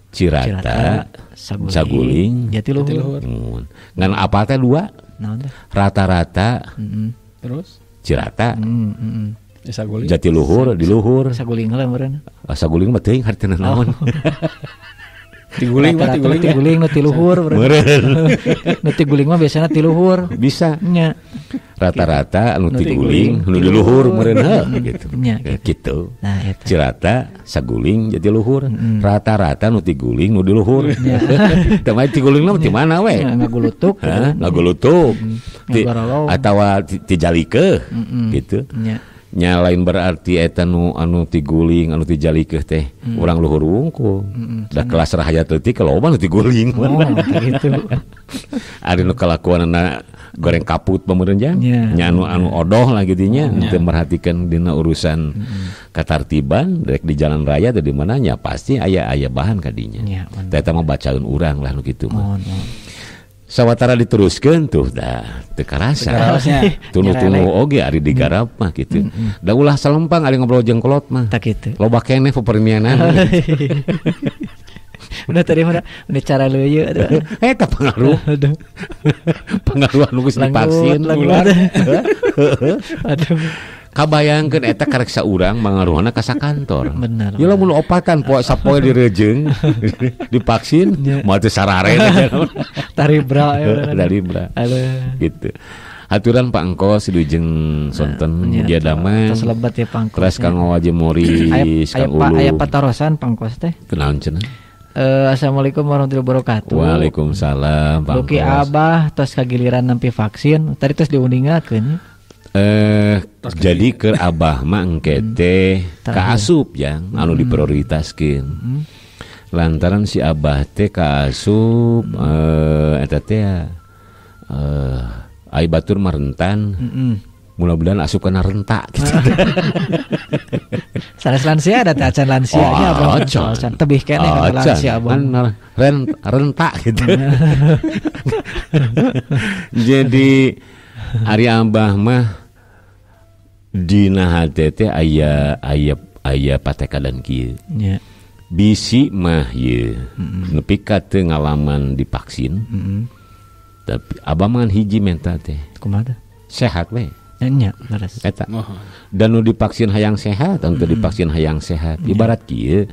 Cirata saguling jatiluhur. Ngan apa teh dua? Rata-rata. Terus Cirata. Saguling. Jatiluhur di luhur. Saguling heula meureun. Saguling mah teuing hartina naon. Tiguling mah tiguling. Tiguling nu ti luhur meureun. Nu tiguling mah biasana ti luhur. Bisa. Nya. Rata-rata anu tiguling nu di luhur meureun heuh gitu. Gitu. Nah eta. Cirata saguling jatiluhur. Rata-rata nu tiguling nu di luhur. Teu mah tiguling mah ti mana we? Ngagulutuk. Ngagulutuk. Atawa ti jalikeuh gitu. Nya lain berarti eta nu anu tiguling anu tijalikeuh teh urang luhur wungkul. Da kelas rahayat leutik loba nu tiguling. Oh, gitu. Ari nu kalakuanna goreng kaput pameureun jang. Nya anu anu odoh lah gitu nya teu merhatikan dina urusan katartiban rek di jalan raya atau di mana nya pasti aya aya bahan kadinya. Teh eta mah bacaeun urang lah nu kitu mah. Sawatara diteruskeun tuh dah teu karasa. Tunu-tunu oge ari digarap mah kitu. Da ulah salempang ari ngobrol jeung kolot mah. Tah kitu. Loba keneh pepernianan. Udah tadi mah udah cara leuyeut atuh. Eta pengaruh. Aduh. Pengaruh anu geus divaksin. Aduh. Kabayangkeun eta karek saurang mangaruhna ka sakantor. Bener. Ya lamun opatan poe sapoe direjeung divaksin moal teu sarare. Taribra ya. Taribra. Aduh. Gitu. Aturan Pak Engkos wilujeng sonten mugia damai. Tos lebat ya Pangkos. Teras Kang Waji Moris, Kang Ulu. Aya patarosan Pangkos teh. Kunaon cenah? Assalamualaikum warahmatullahi wabarakatuh. Waalaikumsalam Pangkos. Luki Abah tos kagiliran nampi vaksin, tadi tos diuningakeun. Jadi ke abah mah engke teh kaasup yang anu diprioritaskeun. Lantaran si abah teh kaasup eta teh ai batur mah rentan. Mudah-mudahan asup kana rentak gitu. Sanes lansia ada teh acan lansia nya abah. Acan tebih keneh kana lansia abah. Rentak gitu. Jadi ari abah mah dina hate teh aya aya aya patekadan kieu. Nya. Bisi mah ieu nepi ka teu ngalaman divaksin. Tapi abah mah hiji menta teh. Kumaha teh? Sehat we. Nya, leres. Eta. Dan nu divaksin hayang sehat, anu teu divaksin hayang sehat. Ibarat kieu.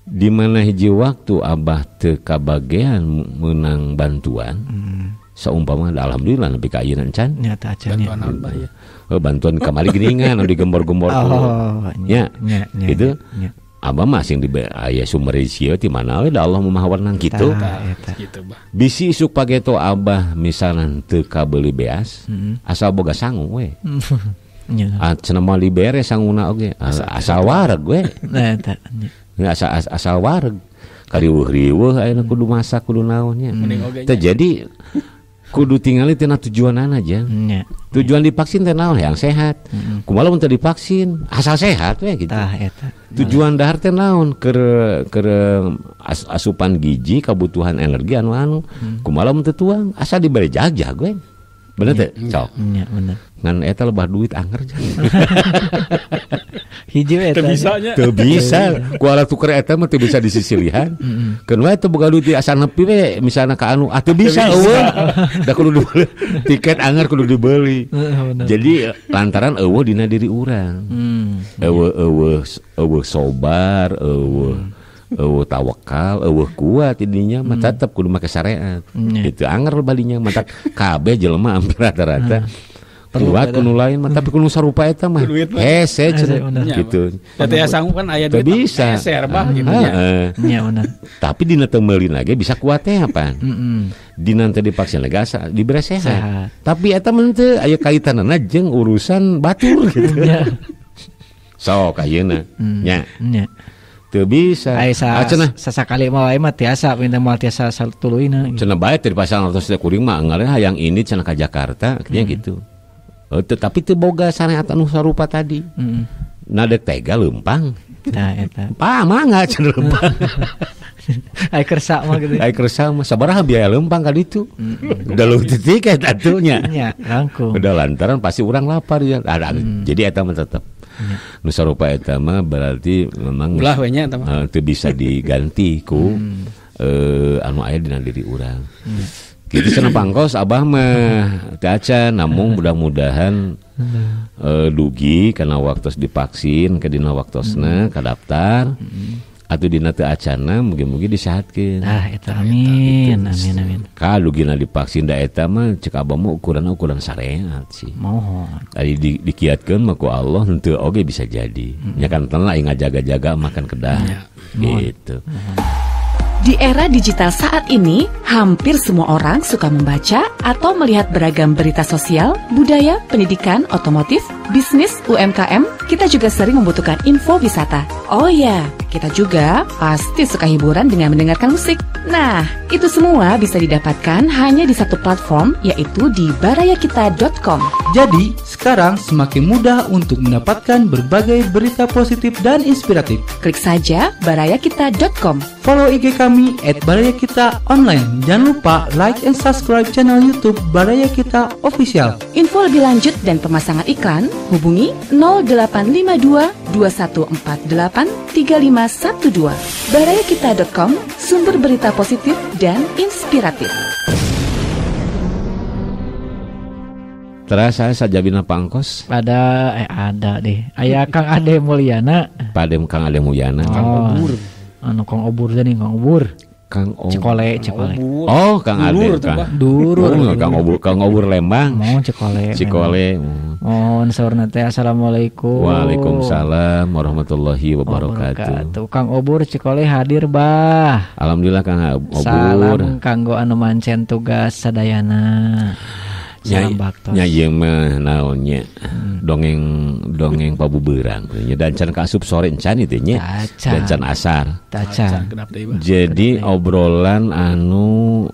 Di mana hiji waktu abah teu kabagean meunang bantuan. Saumpama alhamdulillah nepi ka ayeuna encan. Nya teh acan. Bantuan naon bah ya? Oh, bantuan kamari geuningan anu digembor-gembor. Oh, nya. Gitu. Abah mah sing di aya sumber ieu ti mana we da Allah Maha Wenang kitu. Kitu bah. Bisi isuk pageto abah misalna teu kabeuli beas, asal boga sangu we. Nya. Ah cenah moal dibere sanguna oge, asal wareg we. Nah eta. Asal wareg. Kariweuh-riweuh ayeuna kudu masak kudu naon nya. Teh jadi kudu tingali tina tujuanana aja. Tujuan divaksin teh naon yang sehat. Kumaha lamun teu divaksin asal sehat we gitu. Tah eta. Tujuan dahar teh naon keur asupan gizi, kebutuhan energi anu-anu. Kumaha lamun teu tuang asal dibere jagjag we. Bener teh? Sok. Nya bener. Ngan eta lebah duit anger jang. Hiji eta. Teu bisa nya. Teu bisa. Ku alat tuker eta mah teu bisa disisilihan. Keun wae teu boga duit asal nepi we misalna ka anu ah teu bisa eueuh. Da kudu dibeli tiket anger kudu dibeli. Jadi lantaran eueuh dina diri urang. Eueuh eueuh eueuh sobar, eueuh eueuh tawakal, eueuh kuat idinya mah tetep kudu make syariat. Gitu anger balinya mah kabeh jelema hampir rata-rata. Kuat ku nu lain mah tapi ku nu sarupa eta mah hese cenah gitu. Da teu sanggup kan aya duit bisa. Hese bah gitu nya. Nya bener. Tapi dina teu meuli lagi bisa kuat teh apaan. Dina teu divaksin lagi asa dibere sehat. Tapi eta mah teu aya kaitanana jeung urusan batur gitu. Sok ayeuna nya. Nya. Teu bisa. Cenah sasakali mah wae mah tiasa minta moal tiasa satuluyna. Cenah bae teh dipasang atos teh kuring mah anggaran hayang ini cenah ka Jakarta kieu gitu. Tapi teu boga syariat anu sarupa tadi. Nah dek tega leumpang. Nah eta. Pa mangga cenah leumpang. Ai kersa mah gitu. Ai kersa mah sabaraha biaya leumpang ka ditu. Udah leutik titik eta atuh nya. Nya, langkung. Udah lantaran pasti urang lapar ya. Jadi eta mah tetep. Nu sarupa eta mah berarti memang ulah we nya eta mah teu bisa diganti ku anu aya dina diri urang. Kitu cenah pangkos abah mah teu acan namung mudah-mudahan dugi kana waktos divaksin ke dina waktosna kadaftar atuh dina teu acana mugi-mugi disehatkeun. Ah eta amin amin amin. Ka dugina divaksin da eta mah cek abah mah ukuran-ukuran syariat sih. Mohon. Ari dikiatkeun mah ku Allah henteu oge bisa jadi. Nya kan teu lah ngajaga-jaga makan kedah. Gitu. Di era digital saat ini, hampir semua orang suka membaca atau melihat beragam berita sosial, budaya, pendidikan, otomotif, bisnis, UMKM. Kita juga sering membutuhkan info wisata. Oh ya, kita juga pasti suka hiburan dengan mendengarkan musik. Nah, itu semua bisa didapatkan hanya di satu platform, yaitu di barayakita.com. Jadi, sekarang semakin mudah untuk mendapatkan berbagai berita positif dan inspiratif. Klik saja barayakita.com. Follow IG kami @barayakitaonline. Jangan lupa like and subscribe channel YouTube Baraya Kita Official. Info lebih lanjut dan pemasangan iklan, hubungi 0852 2148 3512. Barayakita.com, sumber berita positif dan inspiratif. Terasa sajabina pangkos? Ada ada deh. Aya Kang Ade Mulyana. Padem Kang Ade Mulyana. Kang Obur. Anu Kang Obur teh nih, Kang Obur. Kang Obur. Cikole, Cikole. Oh, Kang Ade, Kang. Durur. Oh, Kang Obur, Kang Obur Lembang. Mau Cikole. Cikole. Oh, saurna teh assalamualaikum. Waalaikumsalam warahmatullahi wabarakatuh. Kang Obur Cikole hadir, bah. Alhamdulillah Kang Obur. Salam kanggo anu mancen tugas sadayana. Salam baktos. Nya ieu mah naon nya. Dongeng pabubeurang nya dan can kaasup sore encan itu nya. Dan can asar. Tacan. Jadi obrolan anu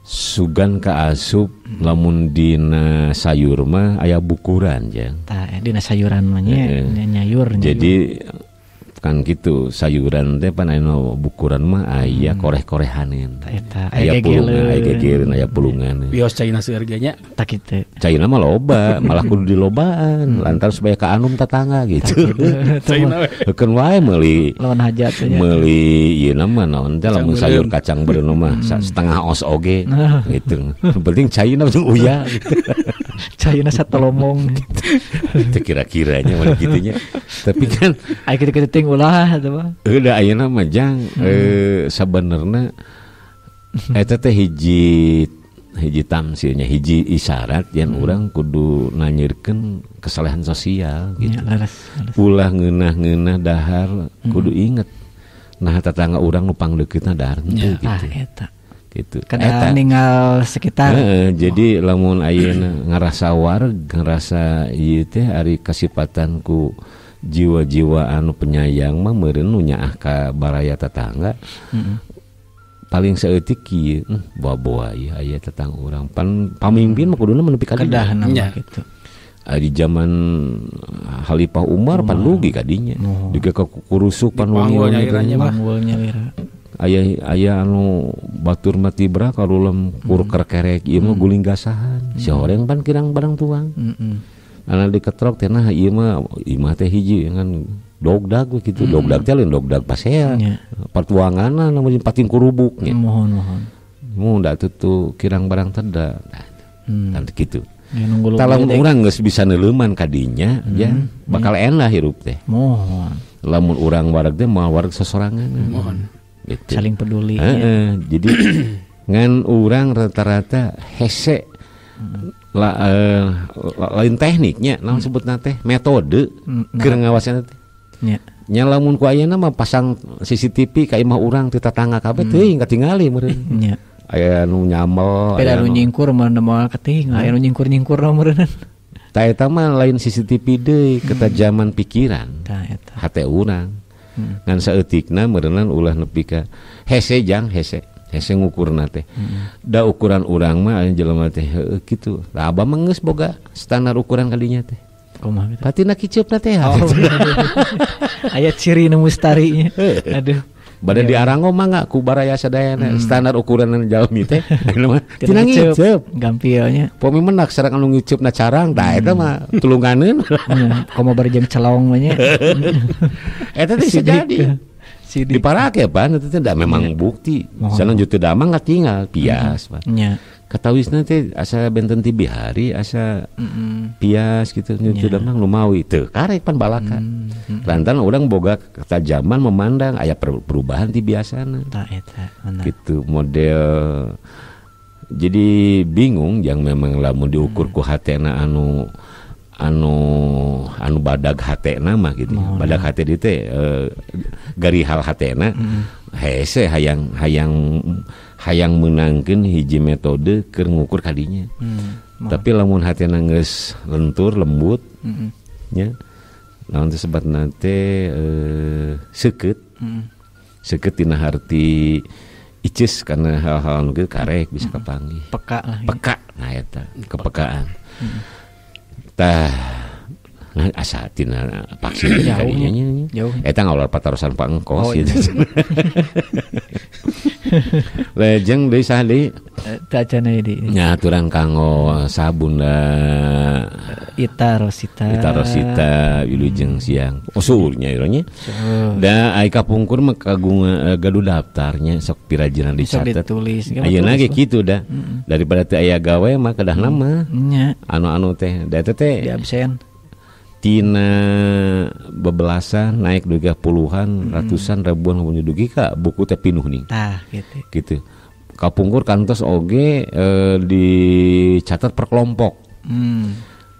sugan kaasup lamun dina sayur mah aya bukuran jang. Tah dina sayuran mah nya nyayur. Jadi kan gitu sayuran teh pan anu bukuran mah aya koreh-korehanin. Eta aya pulungan, aya gegereun, aya pulungan. Bios caina seueur ge nya. Tah kitu. Caina mah loba, malah kudu dilobaan lantaran supaya kaanum tatangga gitu. Caina we. Heukeun wae meuli lawan hajat nya. Meuli ieu mah naon teh lamun sayur kacang beureum mah setengah os oge gitu. Penting caina jeung uya gitu. Caina satolomong. Itu kira-kiranya mah kitu nya. Tapi kan aya kitu-kitu ting ulah atuh mah. Udah ayeuna mah jang sabenerna eta teh hiji tamsilnya, hiji isyarat yang urang kudu nanyirkeun kesalehan sosial gitu. Ya, leres. Ulah ngeunah-ngeunah dahar kudu inget. Nah tetangga urang nu pangdeukeutna dahar henteu gitu. Ah eta. Gitu. Kada ninggal sekitar. Jadi lamun ayeuna ngarasa wareg, ngarasa ieu teh ari kasipatan ku jiwa-jiwa anu penyayang mah meureun nu nyaah ka baraya tetangga. Paling saeutik kieu, boa-boa ieu aya tetangga urang. Pan pamimpin mah kuduna menepi ka kedah nama kitu. Di zaman Khalifah Umar pan dugi ka dinya. Dugi ka kurusuk pan wangi nyalira. Aya anu batur mati bra karulem kur kerkerek ieu mah guling gasahan. Si horeng pan kirang barang tuang. Ana diketrok teh nah ieu mah imah teh hiji kan dogdag we kitu. Dogdag teh lain dogdag pasea. Partuanganna namun pating kurubuk nya. Mohon. Mun da tutu kirang barang teda. Nah, kitu. Tah lamun urang geus bisa neuleuman ka dinya ya bakal enak hirup teh. Mohon. Lamun urang wareg teh moal wareg sosorangan. Mohon. Gitu. Saling peduli. Jadi ngan urang rata-rata hese Lain tekniknya, naon sebutna teh metode keur ngawasan teh. Nya. Nya lamun ku ayeuna mah pasang CCTV ka imah urang teu tatangga kabeh teuing katingali meureun. Nya. Aya nu nyamel, aya nu nyingkur mah moal katingal, aya nu nyingkur-nyingkur meureun. Tah eta mah lain CCTV deui, ketajaman pikiran. Tah eta. Hate urang. Ngan saeutikna meureunnan ulah nepi ka hese jang hese. Hese ngukurna teh. Da ukuran urang mah aya jelema teh heueuh kitu. Lah abah mah geus boga standar ukuran kadinya teh. Kumaha kitu? Patina kiceupna teh. Oh, aya ciri nu mustari nya. Aduh. Bade di Arango mah enggak ku baraya sadayana standar ukuran jalmi teh. Tina ngiceup gampil nya. Pomi menak sareng anu ngiceupna carang tah eta mah tulunganeun. Komo bari jeung celong mah nya. Eta teh bisa jadi. Diparake pan itu tidak memang bukti. Sana teu damang katinggal pias pan. Katawisna teh asa benten ti bihari asa pias gitu teu damang lumawi teu karek pan balaka. Lantaran urang boga ketajaman memandang aya perubahan ti biasana. Tah eta gitu model jadi bingung yang memang lamun diukur ku hatena anu badag hatena mah gitu. Badag hate di teh garihal hatena hese hayang meunangkeun hiji metode keur ngukur kadinya. Tapi lamun hatena geus lentur lembut nya naon teh sebatna teh seukeut. Seukeut tina harti iceus kana hal-hal anu kieu karek bisa kapanggih. Peka lah. Peka nah eta kepekaan. Tah nah asa tina vaksin kadinya nya. Eta ngawal patarosan pangkos gitu. Lejeng deui saha deui? Teu acan deui di. Nya aturan kanggo sabunda Ita Rosita. Ita Rosita wilujeng siang. Oh suurnya ieu nya. Da ai kapungkur mah kagungan gaduh daftarnya sok pirajinan dicatet. Ditulis. Ayeuna ge kitu da. Daripada teu aya gawe mah kedahna mah. Nya. Anu-anu teh da eta teh di absen. Tina bebelasan naik dugi puluhan, ratusan, ribuan dugi ka buku teh pinuh nih. Tah gitu. Gitu. Kapungkur kantos oge dicatat per kelompok.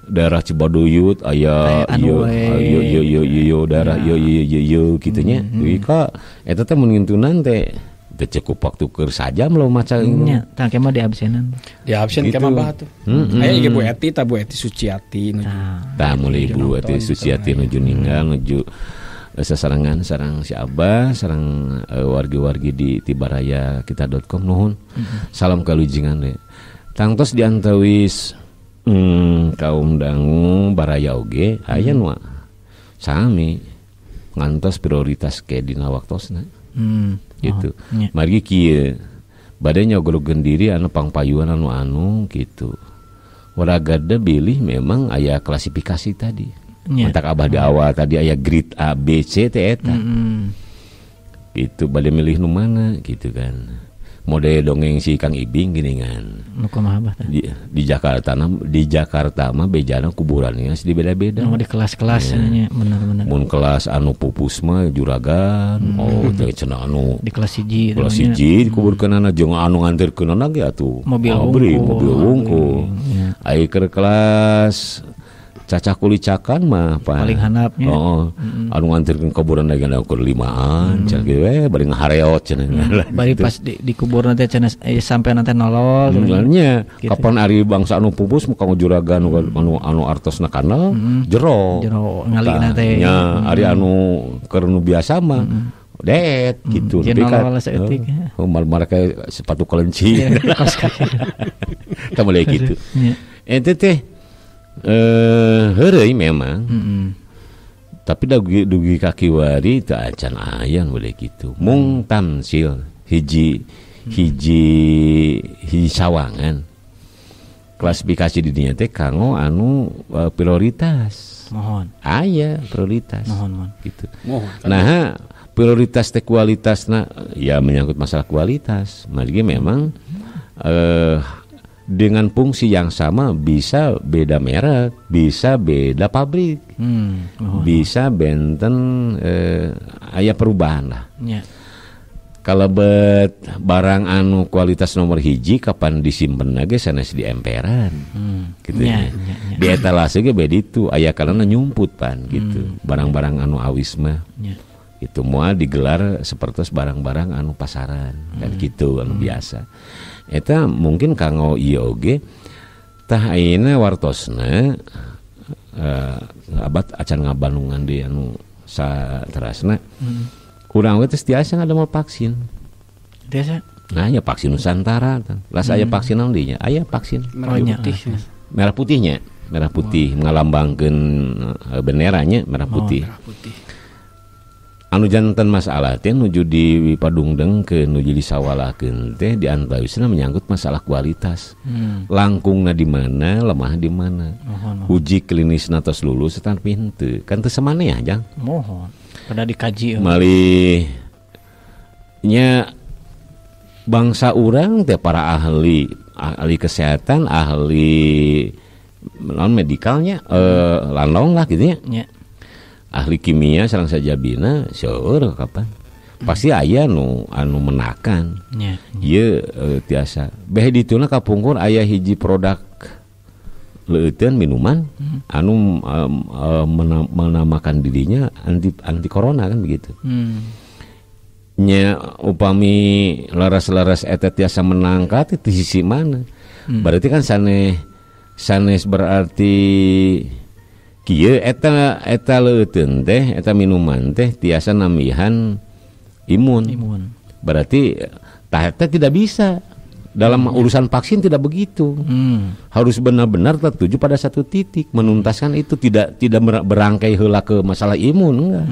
Daerah Cibaduyut aya ieu ieu ieu ieu daerah ieu ieu ieu ieu kitu nya. Dugi ka eta teh mun ngintunan teh teu cukup waktu keur sajam lo maca nya. Tah ke mah di absenan. Di absen ke mah bah tuh. Aya ieu Bu Eti tah Bu Eti Suciati nuju. Tah mulai Ibu Eti Suciati nuju ninggal nuju sasarengan sareng si Abah sareng wargi-wargi di tibarayakita.com nuhun. Salam kalujingan we. Tangtos diantawis kaum dangu baraya oge aya nu sami ngantos prioritas ke dina waktosna. Gitu. Margi kieu bade nyogologeun diri anu pangpayuan anu gitu. Waragada bilih memang aya klasifikasi tadi. Mantak abah di awal tadi aya grade A B C teh eta. Gitu bade milih nu mana gitu kan. Mode dongeng si Kang Ibing geuningan. Nu kumaha abah teh? Di Jakarta di Jakarta mah bejana kuburannya di beda-beda. Oh, di kelas-kelas nya bener-bener. Mun kelas anu pupus mah juragan, oh teh cenah anu di kelas 1. Kelas 1 dikuburkeunana jeung anu nganterkeunana ge atuh. Mobil wungkul. Ai keur kelas cacah kulicakan mah paling handapnya. Oh, anu nganterkeun kuburan lagi ukur 5an, cenah kieu we bari ngahareot cenah. Bari pas di kuburan teh cenah sampai nanti nolol. Nya, kapan ari bangsa anu pupus muka juragan anu artosna kanal jero. Jero ngalina teh. Nya, ari anu keur nu biasa mah det gitu. Tapi kan marah sepatu kelinci. Tah mulai gitu. Ente teh heureuy memang. Tapi dugi kaki wari teu acan aya boleh gitu. Mung tamsil hiji sawangan. Klasifikasi di dinya teh kanggo anu prioritas. Mohon. Aya prioritas. Mohon. Gitu. Mohon. Nah, prioritas teh kualitasna ya menyangkut masalah kualitas. Margi memang dengan fungsi yang sama bisa beda merek, bisa beda pabrik, bisa benten aya perubahan lah. Ya. Kalebet barang anu kualitas nomor hiji kapan disimpen ge sanes di emperan. Gitu nya. Di etalase ge beda itu aya kalana nyumput pan gitu. Barang-barang anu awis mah. Itu moal digelar seperti barang-barang anu pasaran kan gitu anu biasa. Eta mungkin kanggo ieu oge tah ayeuna wartosna abad acan ngabanungan di anu saterasna. Kurang we teh tiasa ngadamel vaksin. Tiasa? Nah, ya vaksin Nusantara. Lah aya vaksin naon deui nya? Aya vaksin merah putih. Merah putihnya, merah putih ngalambangkeun benderanya merah putih. Merah putih. Anu janten masalah teh nuju dipadungdengkeun, nuju disawalahkeun teh di antawisna menyangkut masalah kualitas. Langkungna di mana, lemah di mana. Uji klinisna tos lulus tapi henteu. Kan teu samaneh jang. Mohon. Pada dikaji. Malih nya bangsa urang teh para ahli, ahli kesehatan, ahli non medikalnya landong lah gitu nya. Ahli kimia sareng sajabina seueur kapan pasti aya nu anu menakan ieu tiasa beh dituna kapungkur aya hiji produk leuteun minuman anu menamakan dirinya anti corona kan begitu. Nya upami laras-laras eta tiasa menangkat di sisi mana berarti kan sanes berarti kieu eta leuteun teh eta minuman teh tiasa namihan imun. Berarti tah eta tidak bisa dalam urusan vaksin tidak begitu. Harus benar-benar tertuju pada satu titik menuntaskan itu, tidak berangkai heula ke masalah imun enggak.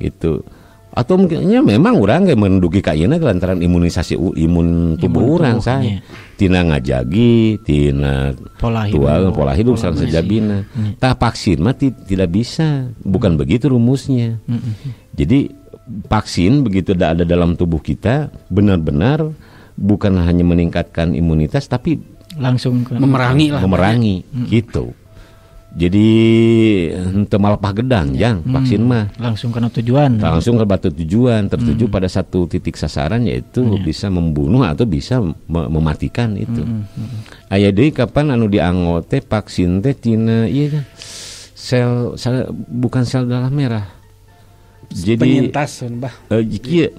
Gitu. Atau mungkinnya memang urang ge mendugi ka ayeuna lantaran imunisasi imun tubuh urang saya. Tina ngajagi, tina pola hidup sareng sajabina. Tah vaksin mah tidak bisa, bukan begitu rumusnya. Jadi vaksin begitu ada dalam tubuh kita benar-benar bukan hanya meningkatkan imunitas tapi langsung ke memerangi gitu. Jadi henteu malpah gedang jang vaksin mah langsung kena tujuan. Langsung ke batu tujuan, tertuju pada satu titik sasaran yaitu bisa membunuh atau bisa mematikan itu. Aya deui kapan anu dianggo teh vaksin teh tina ieu kan sel bukan sel darah merah. Jadi penyintas bah. Kieu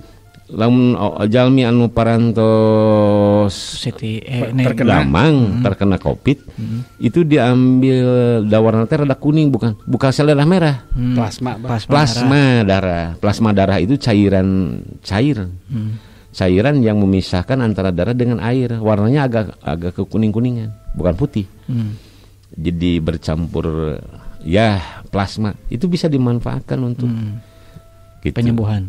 lamun jalmi anu parantos terkena COVID itu diambil warna teh rada kuning, bukan sel darah merah. Plasma darah itu cairan cair. Cairan yang memisahkan antara darah dengan air, warnanya agak kekuning-kuningan, bukan putih. Jadi bercampur ya plasma itu bisa dimanfaatkan untuk gitu,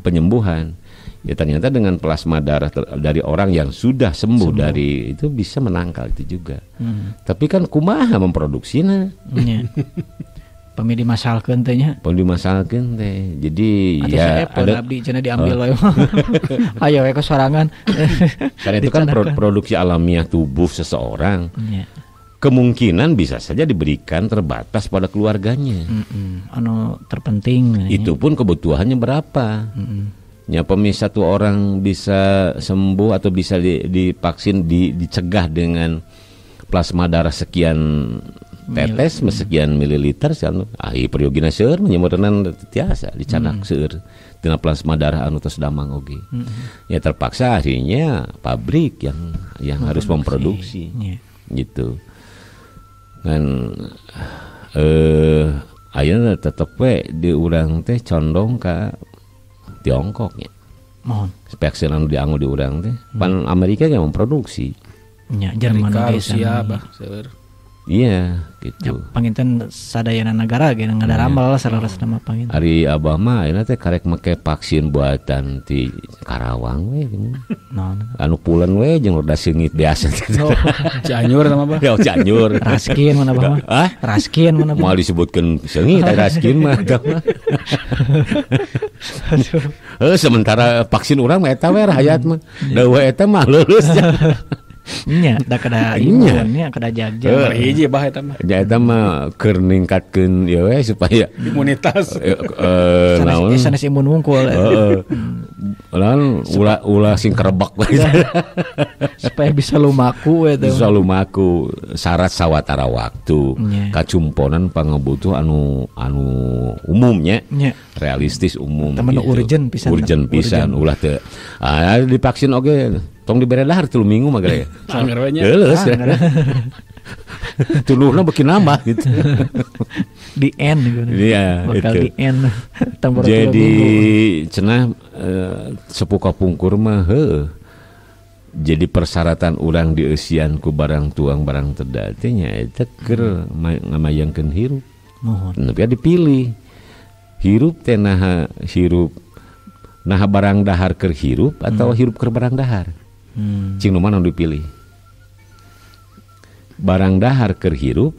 penyembuhan. Ya ternyata dengan plasma darah dari orang yang sudah sembuh dari itu bisa menangkal itu juga. Tapi kan kumaha memproduksina. Pami dimasalkeun teh nya. Pami dimasalkeun teh. Jadi atau ya ada abdi cenah diambil we. Ayo we ke sorangan. Karena itu kan produksi alamiah tubuh seseorang. Kemungkinan bisa saja diberikan terbatas pada keluarganya. Anu terpenting. Itu pun kebutuhannya berapa. Ya pemi satu orang bisa sembuh atau bisa divaksin dicegah dengan plasma darah sekian tetes, sekian mililiter, periogina seueur menyemurnan tiasa dicanak seueur tina plasma darah anu tos damang oge. Ya terpaksa akhirnya pabrik yang harus memproduksi. Gitu. Kan ayeuna tetep we di urang teh condong ka Tiongkok nya. Mohon. Vaksin anu dianggo di urang teh pan Amerika yang memproduksi. Nya Jerman, Rusia bah seueur. Iya, gitu. Ya, panginten sadayana nagara ge ngadaramel saleresna mah panginten. Ari abah mah ayeuna teh karek make vaksin buatan ti Karawang we gini. Naon? Anu pulen we jeung rada seungit biasa. Oh, Cianjur sama abah. Ya Cianjur. Raskin mana abah mah? Hah? Raskin mana abah? Moal disebutkeun seungit raskin mah. Sementara vaksin urang mah eta we hayat mah. Da we eta mah leuleus. Nya, da kada imun nya, kada jagjag. Hiji bah eta mah. Ja eta mah keur ningkatkeun ieu we supaya imunitas. Naon? Sanes imun wungkul. Heeh. Ulah ulah sing kerebak supaya bisa lumaku eta. Bisa lumaku syarat sawatara waktu. Kacumponan pangabutuh anu umumnya. Realistis umum. Temen gitu. Urgent pisan. Urgent pisan ulah teu. Ah divaksin oge tong dibere dahar 3 minggu mah gere. Angger we nya. Tuluhna beuki nambah gitu. Di end gitu. Iya, bakal di end. Jadi cenah sepuh kapungkur mah heuh. Jadi persyaratan urang dieusian ku barang tuang barang teda teh nya eta keur ngamayangkeun hirup. Mohon. Nepi dipilih. Hirup teh naha hirup naha barang dahar keur hirup atau hirup keur barang dahar. Cing nu mana dipilih? Barang dahar keur hirup,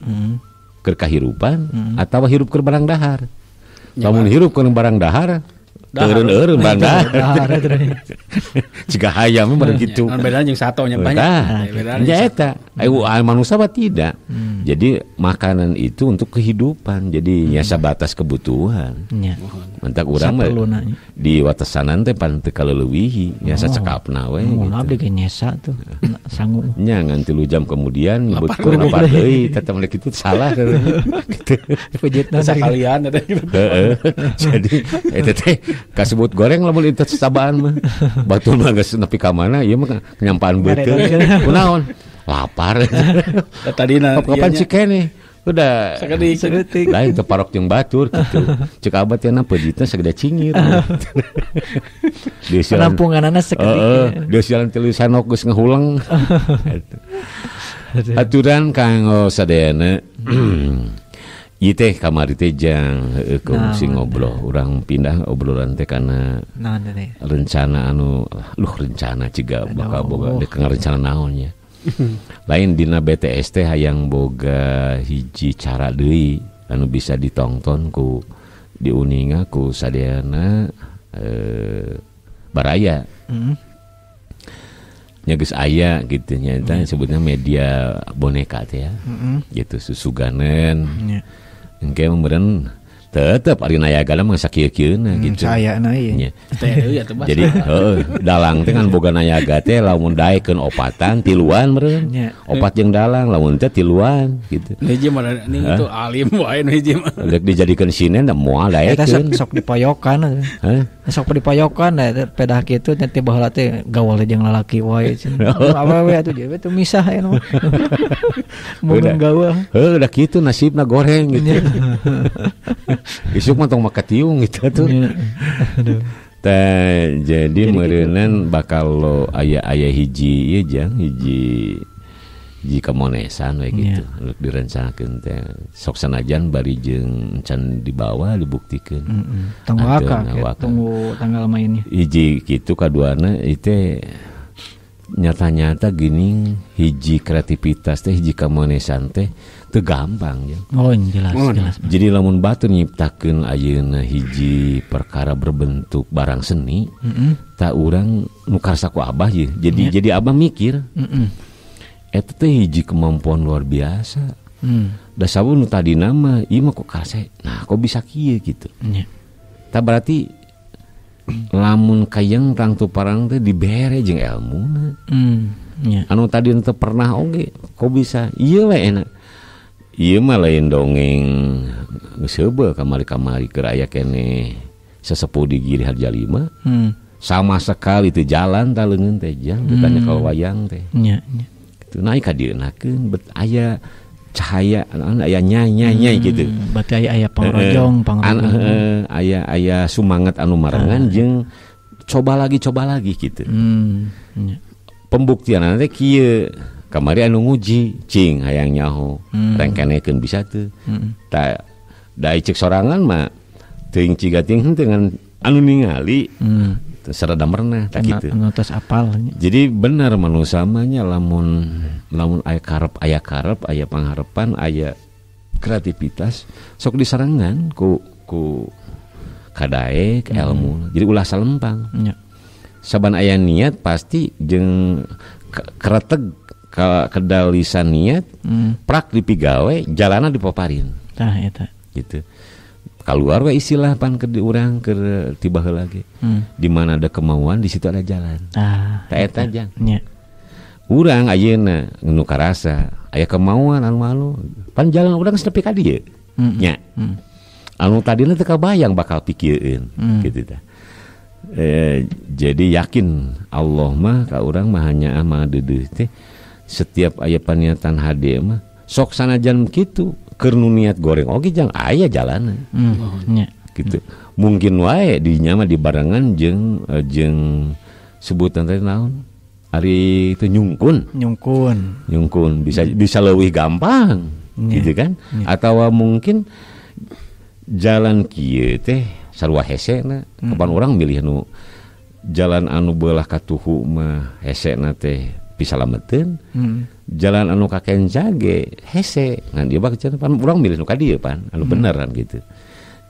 keur kahirupan atau hirup keur barang dahar. Lamun hirup keur barang dahar, teureun-eureun barang dahar. Ciga hayam mah kitu. Anu bedana jeung sato nya banyak. Nya eta, manusia mah tidak. Jadi makanan itu untuk kehidupan, jadi nya sabatas kebutuhan. Mentak urang mah di watesanan teh pan teu kaleuwihi, nya sacekapna we gitu. Mun abdi ge nyesa tuh sangu. Nya ngan 3 jam kemudian nyebut lapar deui, tetep mereka itu salah gitu. Pejitna sakalian eta gitu. Heeh. Jadi eta teh kasebut goreng lamun itu sabaan mah. Batur mah geus nepi ka mana ieu mah nyampaan beuteung. Kunaon? Lapar. Tadina kapan sih keneh? Udah sakedik. Lain teu parok jeung batur gitu. Cek abad teh na peujitna sagede cingir. Penampunganana sakedik. Heeh, dia sialan tilu sanok geus ngahuleng. Aturan kanggo sadayana. Ieu teh kamari teh jang heueuh kungsi ngobrol. Urang pindah obrolan teh kana rencana anu luh rencana ciga bakal boga deuk ngarencana naon nya. Lain dina BTS teh hayang boga hiji cara deui anu bisa ditongton ku diuninga ku sadayana baraya. Nya geus aya kitu nya eta sebutna media boneka teh ya. Gitu susuganen. Engke meureun tetep ari nayagana mah sakieu-kieuna gitu. Sayana ieu. Jadi heuh dalang teh kan boga nayaga teh lamun daekeun opatan tiluan meureun. Opat jeung dalang lamun teh tiluan gitu. Hiji mah ning itu alim wae nu hiji mah. Rek dijadikeun sinen da moal daekeun. Eta sok dipayokan. Hah? Sok dipayokan da pedah kitu nya teh baheula teh gaul jeung lalaki wae cenah. Awewe atuh jeung teh misah aya mah. Mun gaul. Heuh da kitu nasibna goreng gitu. Isuk mah tong make tiung gitu tuh. Teh jadi meureunan bakal lo aya-aya hiji ieu jang hiji kamonesan we gitu. Rek direncanakeun teh sok sanajan bari jeung can dibawa dibuktikeun. Tunggu akak, tunggu tanggal mainnya. Hiji kitu kaduana ieu nyata-nyata gini hiji kreativitas teh hiji kamonesan teh teu gampang ya. Oh jelas, jelas. Jadi lamun batur nyiptakeun ayeuna hiji perkara berbentuk barang seni, tak urang nu karsa ku abah ye. Jadi jadi abah mikir. Eta teh hiji kemampuan luar biasa. Da sabu nu tadina mah ieu mah kok karsa. Nah, kok bisa kieu gitu. Tah berarti lamun kayang tangtu parang teh dibere jeung elmuna. Anu tadi teu pernah oge kok bisa ieu we enak. Ieu mah lain dongeng geus heubeul kamari-kamari keur aya keneh sesepuh di Giri Harja 5. Sama sekali teu jalan ta leungeun teh jang ditanya kalau wayang teh. Kitu naik ka dieunakeun bet aya cahaya aya nyai gitu. Berarti aya pangrojong, pangrojong. Aya sumangat anu marengan jeung coba lagi gitu. Pembuktian teh kieu. Kamari anu nguji cing hayang nyaho rengkenekeun bisa teu. Ta da cek sorangan mah teuing ciga ting henteu ngan anu ningali sarada merenah tah kitu. Anu tos apal. Jadi bener manusia mah nya lamun aya karep, aya pangharepan, aya kreativitas sok disarengan ku kadaek ilmu. Jadi ulah salempang. Saban aya niat pasti jeung kereteg kedalisan niat prak dipigawe jalana dipaparin. Tah eta. Gitu. Kaluar we istilah pan keur di urang keur tiba heula ge. Di mana ada kemauan di situ ada jalan. Tah eta jang. Nya. Urang ayeuna nu karasa aya kemauan anu malu. Pan jalan urang geus nepi ka dieu. Nya. Anu tadina teu kabayang bakal pikirkeun kitu tah. Jadi yakin Allah mah ka urang mah hanya mah deudeuh teh setiap aya paniatan hade mah sok sanajan kitu keur nu niat goreng oge jang aya jalanna. Gitu. Mungkin wae dinya mah dibarengan jeung sebutan teh naon? Ari itu nyungkun. Nyungkun bisa leuwih gampang gitu kan? Atawa mungkin jalan kieu teh sarua hesena. Kapan urang milih nu jalan anu beulah katuhu mah hesena teh pisalameteun. Jalan anu ka kenca ge hese ngan ieu bak pan urang milih nu ka dieu pan anu bener kan gitu.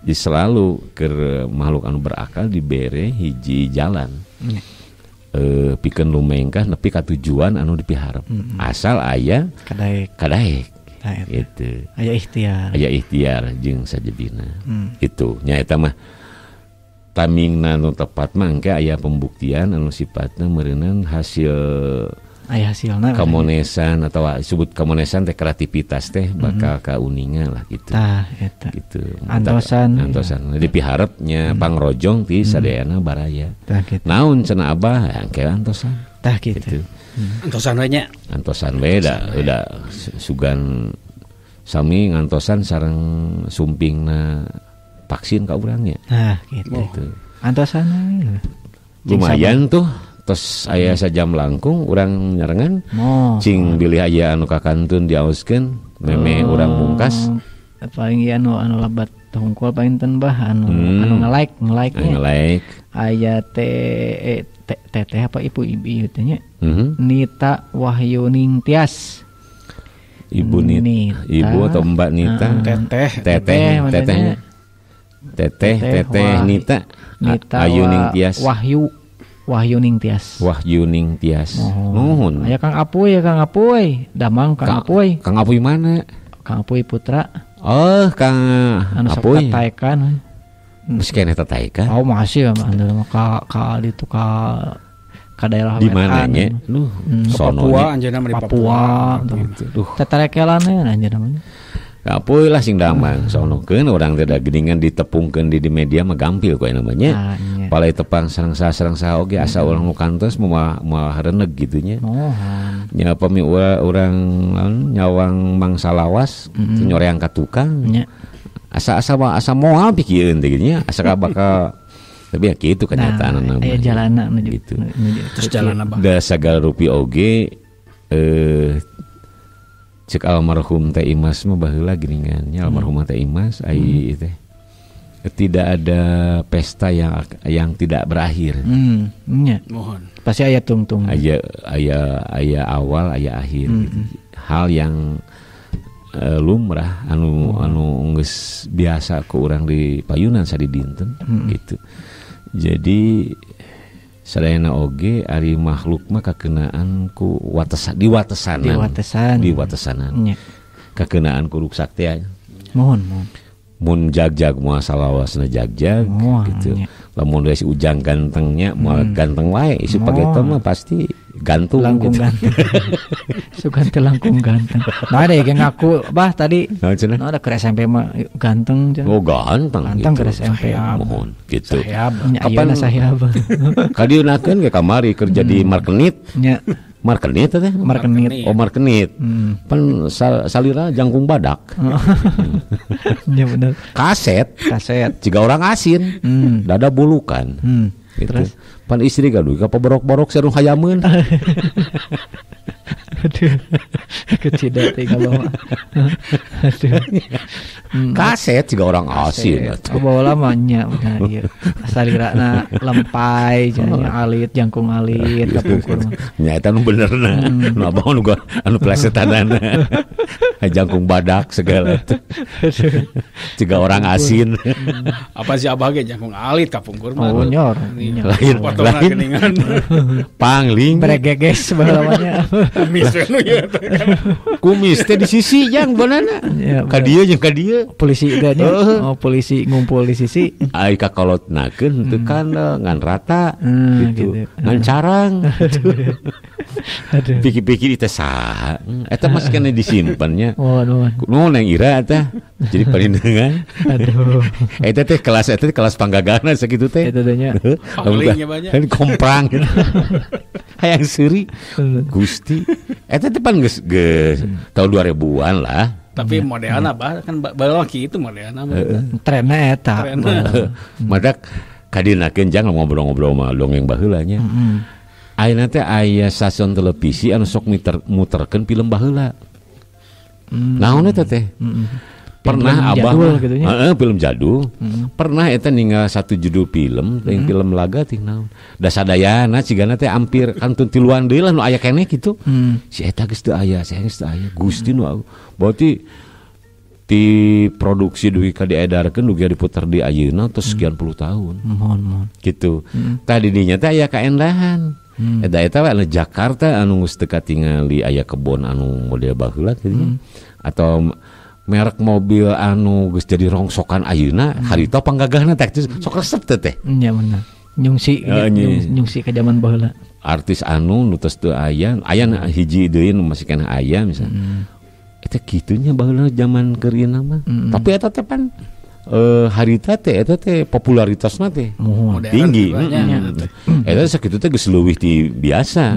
Jadi selalu keur makhluk anu berakal dibere hiji jalan. Pikeun lumengkah nepi ka tujuan anu dipiharep. Asal aya kadaek. Gitu. Aya ikhtiar jeung sajebina. Itu nya eta mah timingna nu tepat mah engke aya pembuktian anu sifatna meureunan hasil aya hasilna kamonesan atau disebut kamonesan teh kreativitas teh bakal kauninga lah gitu. Tah eta. Gitu. Antosan. Dipiharep nya pangrojong ti sadayana baraya. Tah kitu. Naon cenah abah engke antosan. Tah kitu. Antosan we nya. Antosan we da udah sugan sami ngantosan sareng sumpingna vaksin ka urang nya. Tah kitu. Antosan we. Lumayan tuh tos aya sajam langkung urang nyarengan. Cing bilih aya anu kakantun diaoskeun meme urang mungkas. Paling ieu anu lebat hungkul paling ten bah anu nge-like nya. Nge-like. Aya teteh apa ibu ieu teh nya. Nita Wahyuningtyas. Ibu Nita. Ibu atau Mbak Nita? Teteh Teteh Nita. Nita Ayuningtyas. Wahyuningtyas. Wahyuningtyas. Nuhun. Aya Kang Apuy, ya Kang Apuy. Damang Kang Apuy. Kang Apuy mana? Kang Apuy Putra. Oh, Kang anu Apuy. Anu tataekan. Geus keneh tataekan. Oh, masih mah ka ditu ka daerah di mana nya? Duh, sono Papua anjeunna mah di Papua. Duh. Tatarekelan anjeunna mah. Apuy lah sing damang sonokeun urang teh da geuningan ditepungkeun di media mah gampil ku namanya. Palai tepang sareng saha oge asa urang nu kantos moal reneg kitu nya. Nya pami urang nyawang mangsa lawas nyoreang ka tukang. Asa-asa asa moal pikieun teh kitu nya asa bakal tapi ya kitu kenyataan namanya. Aya jalana gitu. Terus jalana bah. Da sagala rupi oge cek almarhum Teh Imas mah baheula geuningan nya almarhum Teh Imas ai teh tidak ada pesta yang tidak berakhir. Nya. Mohon. Pasti aya tungtung. Aya awal, aya akhir gitu. Hal yang lumrah anu geus biasa ku urang di payunan sadidinten gitu. Jadi sadayana oge ari makhluk mah kakenaan ku watesan di watesanan. Nya. Kakenaan ku ruksak teh. Mohon. Mun jagjag moal salawasna jagjag gitu. Nya. Lamun we si Ujang gantengnya moal ganteng wae isu pageto mah pasti gantung langkung gitu. Ganteng. Sugan teh langkung ganteng. Nah ada yang ngaku bah tadi. Nah ada ke SMP mah ganteng. Oh ganteng. Ganteng gitu. Ke SMP. Mohon gitu. Kapan sahab. Kadieunakeun ge kamari kerja di Markenit. Nya. Markenit teh? Markenit. Oh Markenit. Pan salira jangkung badak. Ya bener. Kaset. Jiga orang asin. Dada bulukan. Gitu. Terus pan istri gaduh ka paborok-borok sareng hayameun. Aduh. Kecida teh kalau. Aduh. Kaset jiga orang asin atuh. Bawa lama nya bener ieu. Salirana lempai cenah alit jangkung alit kapungkur mah. Nya eta nu benerna. Nu abang nu anu plesetanana. Jangkung badak segala itu. Tiga orang asin. Apa sih abah ge jangkung alit kapungkur mah. Oh nyor. Lain lain. Pangling. Beregeges baheula. Kumis we nu ieu teh. Kumis teh di sisi jang banana. Ka dieu jeung ka dieu. Polisi teh nya. Oh polisi ngumpul di sisi. Ai kakolotnakeun teu kan ngan rata gitu. Ngan carang. Pikir-pikir itu saha. Eta masih kena disimpannya. Nu neng Ira eta. Jadi palindengan. Aduh. Eta teh kelas panggagana sakitu teh. Eta teh nya. Panglingnya banyak. Kan komprang. Hayang seuri. Gusti. Eta teh pan geus tahun 2000-an lah. Tapi modelna bah kan baheula kitu modelna. Trenna eta. Madak kadinakeun jang ngobrol-ngobrol mah dongeng baheula nya. Ayeuna teh aya stasiun televisi anu sok muterkeun film baheula. Naon eta teh? Pernah abah gitu nya. Heeh, film jadul. Pernah eta ninggal satu judul film, teuing film laga teh naon. Da sadayana cigana teh hampir kantun tiluan deui lah nu aya keneh kitu. Si eta geus teu aya, si geus teu aya. Gusti nu berarti ti produksi dugi ka diedarkeun dugi diputer di ayeuna terus sekian puluh tahun. Mohon. Gitu. Tah di dinya teh aya kaendahan. Eta eta we anu Jakarta anu geus teu katingali aya kebon anu model baheula kitu nya. Atau merek mobil anu geus jadi rongsokan ayeuna harita panggagahna teh sok resep teh teh. Nya bener. Nyungsi nyungsi ka zaman baheula. Artis anu nu tos teu aya, aya hiji deui nu masih keneh aya misalnya. Eta kitu nya baheula zaman keur ieu mah. Tapi eta teh pan harita teh eta teh popularitasna teh tinggi. Eta sakitu teh geus leuwih ti biasa.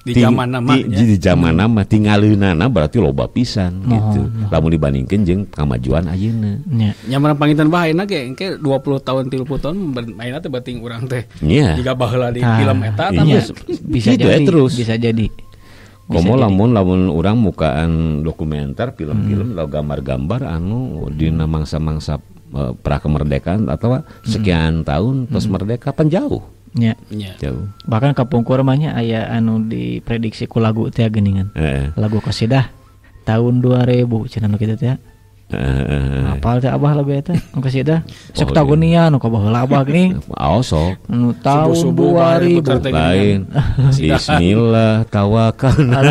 Di zaman nama di zaman nama tingaleunana berarti loba pisan gitu. Lamun dibandingkeun jeung kamajuan ayeuna. Nya mun panginten bah ayeuna ge engke 20 tahun 30 tahun ayeuna teh bating urang teh. Jiga baheula di film eta bisa jadi terus. Bisa jadi. Komo lamun urang mukaan dokumenter film-film atau gambar-gambar anu dina mangsa-mangsa pra kemerdekaan atau sekian tahun terus merdeka pan jauh. Nya. Jauh. Bahkan kapungkur mah nya aya anu diprediksi ku lagu teh geuningan. Lagu qasidah tahun 2000 cenah nu kitu teh. Apal teh abah lagu eta nu qasidah. Sok tagonian nu ka baheula abah geuning. Oh sok. Nu tahun 2000 lain. Bismillah tawakalna.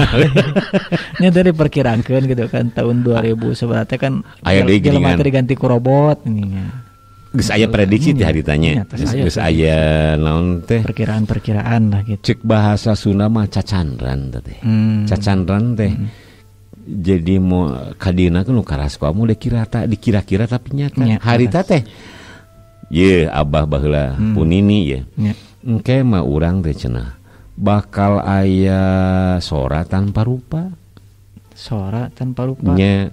Nya teh diperkirakeun gitu kan tahun 2000 sebenarnya kan jelema teh diganti ku robot geuningan. Geus aya prediksi teh haritanya. Geus aya naon teh? Perkiraan-perkiraan lah gitu. Cek bahasa Sunda mah cacandran teh. Cacandran teh. Jadi mau kadina nu karas ku dikira-kira tapi nyata. Harita teh. Ye abah baheula punini ye. Engke mah urang teh cenah bakal aya sora tanpa rupa. Sora tanpa rupa. Nya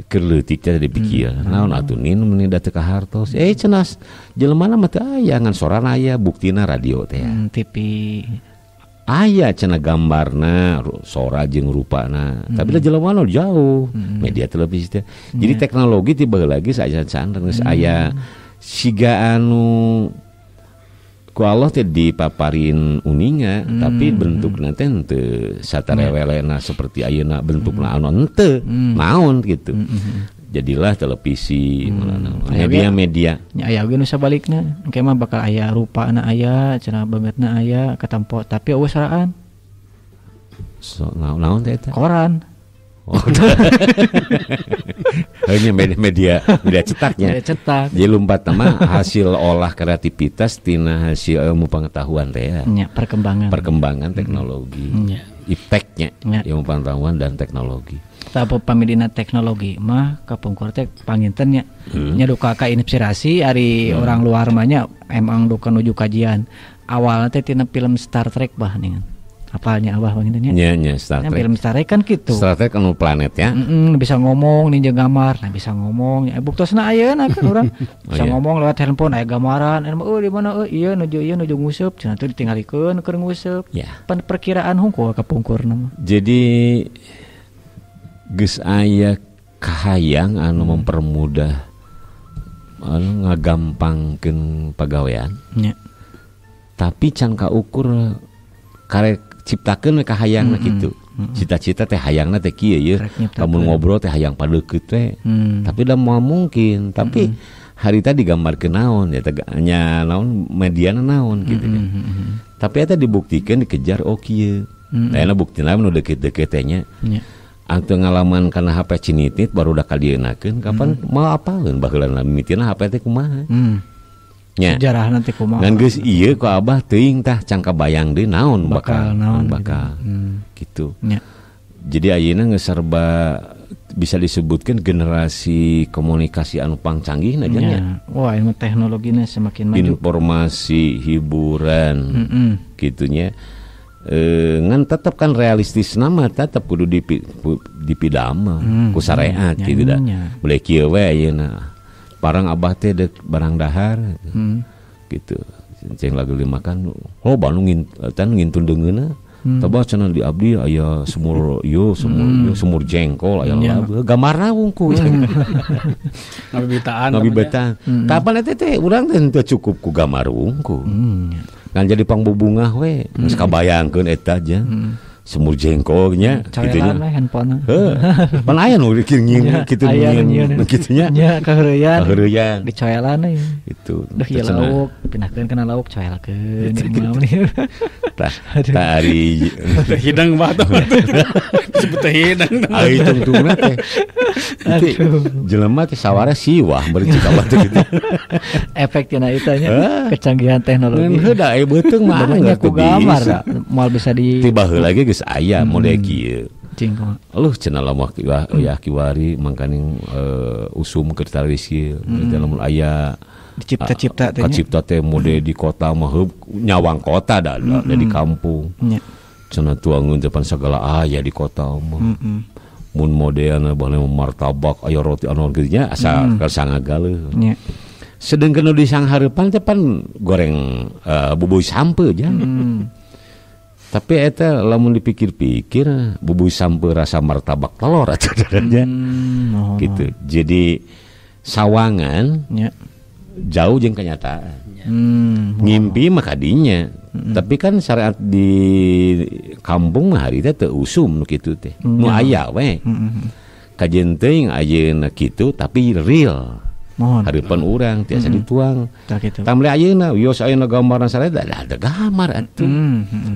keur leutik teh dipikir. Naon atuh nin meuni da teu kahartos. Cenah jelema mah teu aya ngan sorana aya buktina radio teh. TV. Aya cenah gambarna, sora jeung rupana. Tapi da jelema mah jauh. Media televisi teh. Jadi teknologi tiba lagi saja-saja geus aya siga anu ku Allah teh dipaparin uninga, tapi bentukna teh henteu satarewelena seperti ayeuna bentukna anu henteu naon gitu. Jadilah televisi, media-media. Nya aya oge nu sabalikna, engke mah bakal aya rupana aya, cenah bangetna aya katampo, tapi eueuh soraan. So, naon teh eta? Koran. Oh. Ini media cetaknya. Media cetak. Jadi lompat mah hasil olah kreativitas tina hasil ilmu pengetahuan teh ya. Nya, perkembangan. Perkembangan teknologi. Ipteknya, ilmu pengetahuan dan teknologi. Tapi pamidina teknologi mah kapungkur teh panginten nya. Nya duka ka inspirasi ari orang luar mah nya emang duka nuju kajian. Awalna teh tina film Star Trek bah ningan. Apalnya abah panginten nya? Nya Star Trek. Film Star Trek kan gitu. Star Trek anu planet ya. Bisa ngomong nih jeung gambar, nah bisa ngomong. Buktosna ayeuna kan urang bisa ngomong lewat handphone aya gambaran. Euy di mana euy ieu nuju nguseup cenah teh ditinggalikeun keur nguseup. Ya. Pan perkiraan hungkul kapungkurna mah. Jadi geus aya kahayang anu mempermudah anu ngagampangkeun pagawean. Nya. Tapi can kaukur karek ciptakeun we kahayangna kitu. Cita-cita teh hayangna teh kieu ye. Lamun ngobrol teh hayang padeukeut teh. Tapi da moal mungkin. Tapi harita digambarkeun naon ya nya naon mediana naon gitu kan. Tapi eta dibuktikan dikejar oh kieu. Ayeuna buktina nu deukeut-deukeut teh nya. Atuh ngalaman kana HP cinitit baru da kadieunakeun kapan moal apaleun baheula mimitina HP teh kumaha. Nya. Sejarah nanti kumaha. Ngan geus ieu ku abah teuing tah cangka bayang deui naon bakal naon bakal. Gitu. Nya. Jadi ayeuna geus serba bisa disebutkan generasi komunikasi anu pangcanggihna nya. Wah, ilmu teknologina semakin maju. Informasi, hiburan, gitunya. Ngan tetep kan realistis nama tetep kudu dipidama ku syariat gitu dah. Boleh kieu we ayeuna. Barang abah teh dek barang dahar gitu. Ceng lagi dimakan, oh Bandung ngintun deungeuna. Taba cenah di abdi aya sumur ieu, sumur ieu, sumur jengkol aya gambarna wungkul. Ngabibitaan. Ngabibitaan. Kapan eta teh urang teh teu cukup ku gambar wungkul. Kan jadi pangbubungah we, geus kabayangkeun eta aja. Sumur jengkolnya gitu nya. Handphone. Heuh. Pan aya nu kitu kitu nya. Nya kaheureyan. Kaheureyan. Dicoelan we. Itu. Duh ieu lauk, pindahkeun kana lauk coelkeun. Tah tah ari teh hidang bah tuh. Disebut teh hidang. Ari tungtungna teh. Jelema teh sawara siwah bari cik abah teh kitu. Efek tina eta nya kecanggihan teknologi. Heuh da aya beuteung mah ku gambar moal bisa di tiba heula ge geus aya model kieu. Aluh cenah lamun ya kiwari mangkaning usum keur tarawih ieu lamun aya dicipta-cipta teh kacipta teh mode di kota mah nyawang kota da di kampung. Cenah tuangeun depan segala aya di kota mah. Mun modelna baheula martabak aya roti anu kitu nya asa sangagaleuh. Sedengkeun nu di sanghareupan teh pan goreng bubuy sampeu nya. Tapi eta lamun dipikir-pikir bubuy sampeu rasa martabak telur atuh nya. Gitu. Jadi sawangan jauh jeung kenyataan. Ngimpi mah kadinya. Tapi kan syariat di kampung mah harita teu usum nu kitu teh. Nu aya we. Kajeun teuing ayeuna kitu tapi real. Hareupan urang tiasa dituang. Tamle ayeuna wios ayeuna gambaran sareta ada gambar atuh.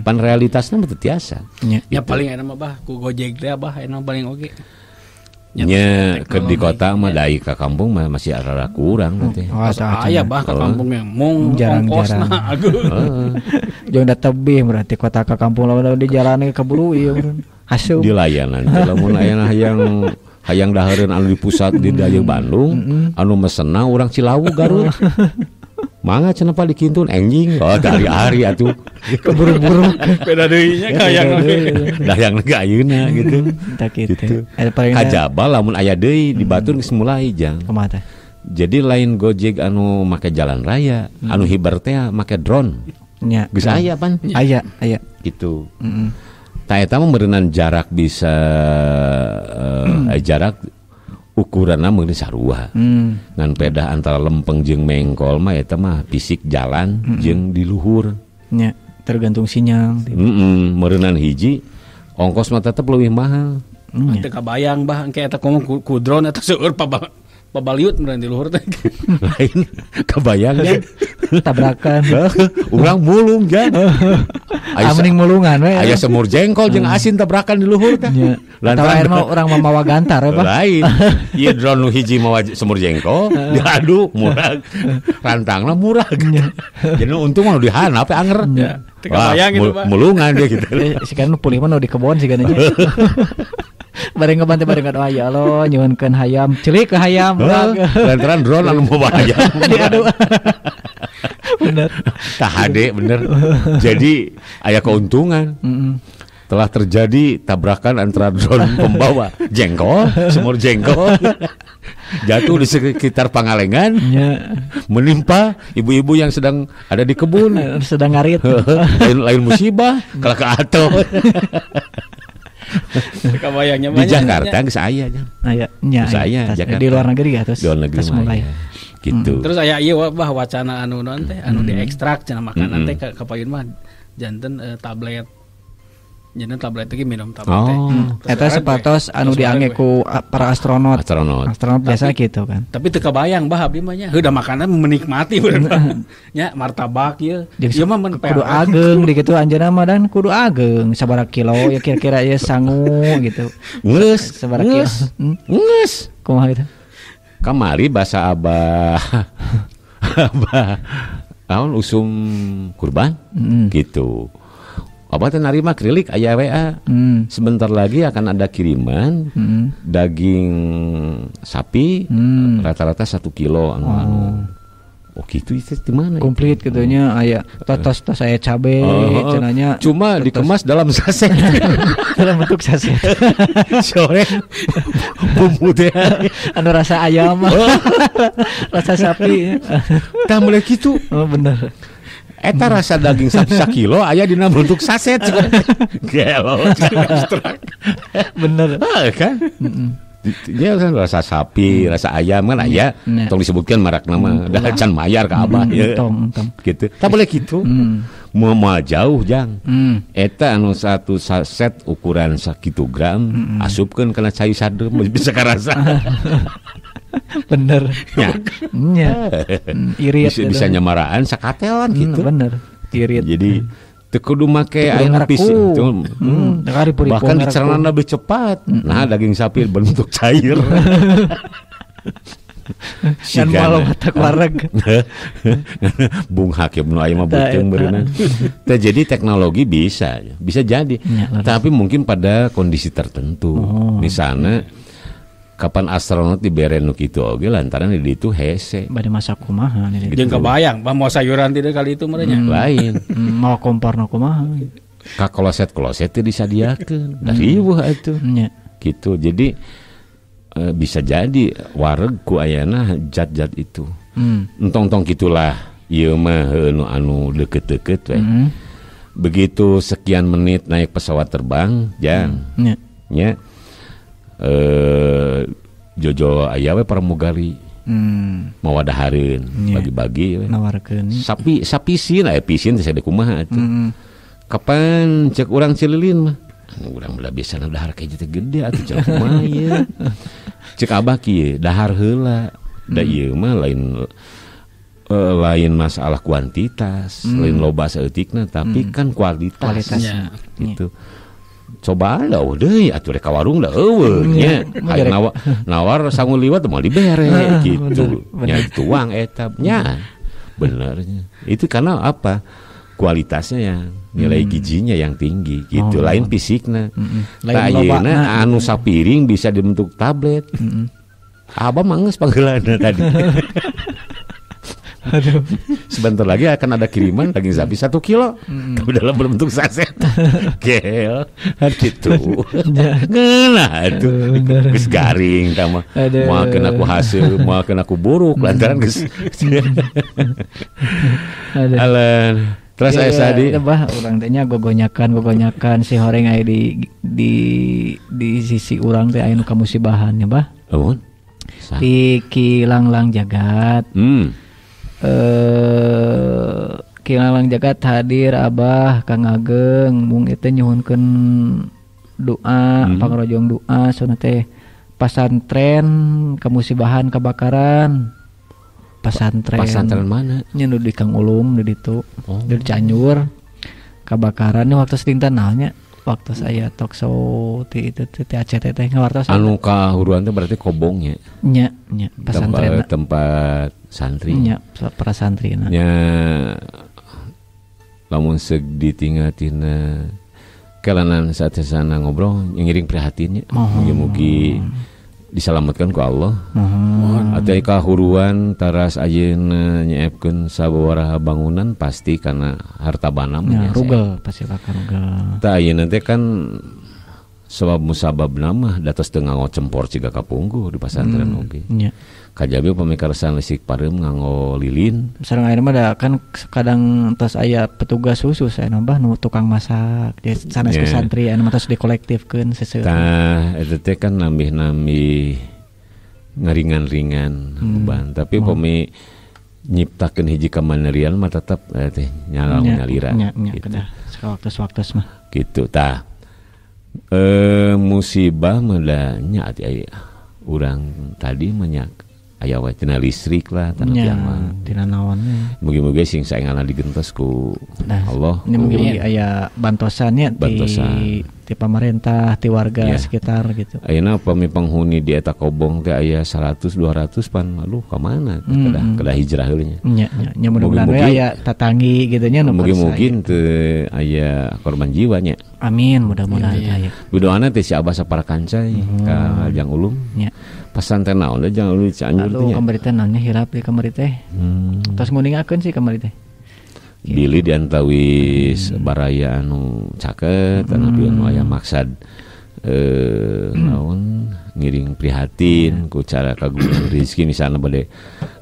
Pan realitasna mah teu tiasa. Ya paling ayeuna mah bah ku Gojek teh bah ayeuna paling oge. Nya ke di kota mah dai ka kampung mah masih rada kurang teh. Aya bah ka kampungnya mung ongkosna ageung. Jeung da tebih berarti kota ka kampung lamun di jalan keburu ieu haseup. Di layanan lamun ayeuna hayang dahareun anu di pusat di dayeuh Bandung anu mesenna urang Cilawu Garut. Mangga cenah pa dikintun enjing. Oh dari hari atuh keburu-buru beda deui nya ka hayang oge. Dayang ge ayeuna gitu. Tah kitu. Kajaba lamun aya deui di batur geus mulai jang. Kumaha teh? Jadi lain Gojek anu make jalan raya, anu hiber teh make drone. Nya. Geus aya pan? Aya, aya. Gitu. Tah eta mah meureunnan jarak bisa jarak ukuranna meureun sarua. Ngan pedah antara lempeng jeung mengkol mah eta mah fisik jalan jeung di luhur. Nya, tergantung sinyal. Meureunnan hiji ongkos mah tetep leuwih mahal. Teu kabayang bah engke eta komo ku drone eta seueur pabaliut meureun di luhur teh. Lain kabayang nya tabrakan. Urang mulung jan. Aya mulungan we. Aya semur jengkol jeung asin tabrakan di luhur teh. Lantaran mah urang mamawa gantar we, Pak. Lain. Ieu drone nu hiji mawa semur jengkol diadu murah. Rantangna murah. Jadi untung mah nu dihanap anger. Teu kabayang gitu, Pak. Mulungan dia gitu. Sigana nu pulih mah nu di kebon sigana nya. Bareng ngebantu bareng ngadoa ya Allah nyuhunkeun hayam celik ke hayam. Lantaran drone anu mawa hayam. Diadu. Bener. Tah hade bener. Jadi aya keuntungan. Telah terjadi tabrakan antara drone pembawa jengkol, semur jengkol jatuh di sekitar Pangalengan, menimpa ibu-ibu yang sedang ada di kebun, sedang ngarit. Lain musibah, kalah ke ato. Di Jakarta geus aya nya. Aya nya. Di luar negeri ya terus. Di luar negeri mulai. Gitu. Terus aya ieu bah wacana anu naon teh anu diekstrak cenah makanan teh ka payun mah janten tablet. Jadi tablet lagi minum tablet teh. Eta sapertos anu diangge ku para astronot. Astronot biasa gitu kan. Tapi teu kabayang bah abdi mah nya. Heuh da makanan menikmati bener. Nya martabak ieu. Ieu mah mun kudu ageng di kitu anjeunna mah dan kudu ageng sabaraha kilo ya kira-kira ieu sangu gitu. Geus sabaraha kilo. Geus. Kumaha gitu. Kamari basa abah. Abah naon usum kurban gitu. Abah teh narima krilik aya WA. Sebentar lagi akan ada kiriman daging sapi rata-rata 1 kilo anu. Oh gitu itu di mana? Komplit gitu nya aya tos aya cabe cenanya. Cuma tetos. Dikemas dalam saset. Dalam bentuk saset. Sore bumbu teh anu rasa ayam. Rasa sapi. Tah mulai kitu. Oh bener. Eta rasa daging sapi sakilo aya dina bentuk saset. Gelo. Bener. Kan? Dia kan rasa sapi, rasa ayam kan aya. Tong disebutkan merek nama. Dah can mayar ka abah ya. Tong. Gitu. Tak boleh gitu. Mau jauh jang. Eta anu satu saset ukuran sakitu gram asupkeun kana cai sadeum bisa karasa. Bener. Ya. Irit bisa nyamaraan sakatelan gitu. Bener. Irit. Jadi teu kudu make air pis itu. Bahkan dicerna lebih cepat. Nah, daging sapi bentuk cair. Kan malah matak wareg. Bung Hakim nu aya mah beuteung beureunan. Teh jadi teknologi bisa jadi. Ya, tapi mungkin pada kondisi tertentu. Misalnya kapan astronot dibere nu kitu oge lantaran di ditu hese. Bade masak kumaha gitu. Jeung kebayang bah mau sayuran tidak kali itu merenya. Lain. Mau komporna kumaha. Ka kloset-kloset teh disadiakeun. Da riweuh atuh. Gitu. Jadi bisa jadi wareg ku ayana zat-zat itu. Entong-tong kitulah ieu mah anu deket-deket we. Begitu sekian menit naik pesawat terbang, jang. Nya. Jojo aya we pramugari. Mawa dahareun, bagi-bagi we. Nawarkeun. Sapi sapisin aya pisin teh sade kumaha atuh. Kapan cek urang Cililin mah? Urang belah biasana dahar keje teh gede atuh cek kumaha ieu. Cek abah kieu dahar heula. Da ieu mah lain lain masalah kuantitas, lain loba saeutikna tapi kan kualitas. Kualitasnya. Gitu. Coba lah deui atuh rek ka warung da eueuh nya. Hayang nawar sangu liwat moal dibere gitu. Nya tuang eta nya. Benernya. Itu karena apa? Kualitasnya yang nilai gizinya yang tinggi gitu, lain fisikna. Lain lobana anu sapiring bisa dibentuk tablet. Abah mah geus panggeulana tadi. Aduh. Sebentar lagi akan ada kiriman daging sapi 1 kilo tapi dalam berbentuk saset. Gel gitu. Ngeunah atuh. Geus garing tah mah. Moal kena ku hasil, moal kena ku buruk lantaran geus. Alan. Terus saya tadi bah urang teh nya gogonyakan si horeng aya di sisi urang teh aya nu kamusibahan nya bah. Naon? Di Kilanglang Jagat. Kilanglang Jagat hadir Abah Kang Ageng mung itu nyuhunkeun doa pangrojong doa sunah teh pasantren kamusibahan kebakaran. Pasantren mana? Nya nu di Kang Ulum di ditu. Di Cianjur. Kebakaran waktu dinten naonnya? Waktu saya talk show ti itu ti ACT teh ngawartos. Anu kahuruan teh berarti kobongnya. Nya, nya pasantren tempat santri. Nya, para santrina. Nya lamun seug ditinggal tina kalanan saat sana ngobrol ngiring prihatinnya. Mugi-mugi diselamatkan ku Allah. Atau kahuruan taras ayeuna nyeepkeun sababaraha bangunan pasti karena harta bana ya, rugel pasti bakal rugel. Tah ayeuna teh kan sebab musabab nama datos teu nganggo cempor ciga kapungkur di pasantren oge. Nya. Kajabi upami karesan listrik pareum nganggo lilin. Sareng ayeuna mah da kan kadang tos aya petugas khusus aya nambah nu tukang masak di sanes ku santri anu mah tos dikolektifkeun seseueur. Tah eta teh kan nambih-nambih ngaringan-ringan beban tapi upami nyiptakeun hiji kamanerian mah tetep teh nyala nyalira. Nya kedah waktu-waktu mah. Gitu tah. Musibah mah da nya ati aya urang tadi mah nya aya we tina listrik lah tanah Nya, tiang mah. tina naonnya. Mugi-mugi sing saengana digentos ku Nah, Allah. ini mugi-mugi aya bantosannya Bantosan. di pemerintah, di warga Ya. sekitar gitu. Ayeuna upami penghuni di eta kobong teh aya 100 200 pan aduh ka mana kedah hijrah heula nya. Nya, nya, nya mudah-mudahan we Mugi-mugi- aya tatangi gitu nya nu Mugi-mugi kersa. teu aya korban jiwa nya. Amin, mudah-mudahan aya. Doana teh si Abah sapara kanca ka Jang Ulum. Nya. Pasantren naon teh Jang Ulum di Cianjur teh Aduh, nya. kamari teh naonnya hilap di kamari teh. Tos nguningakeun sih kamari teh. Bilih di antawis baraya anu caket anu anu aya maksad naon ngiring prihatin ku cara kagungan rezeki misalna bade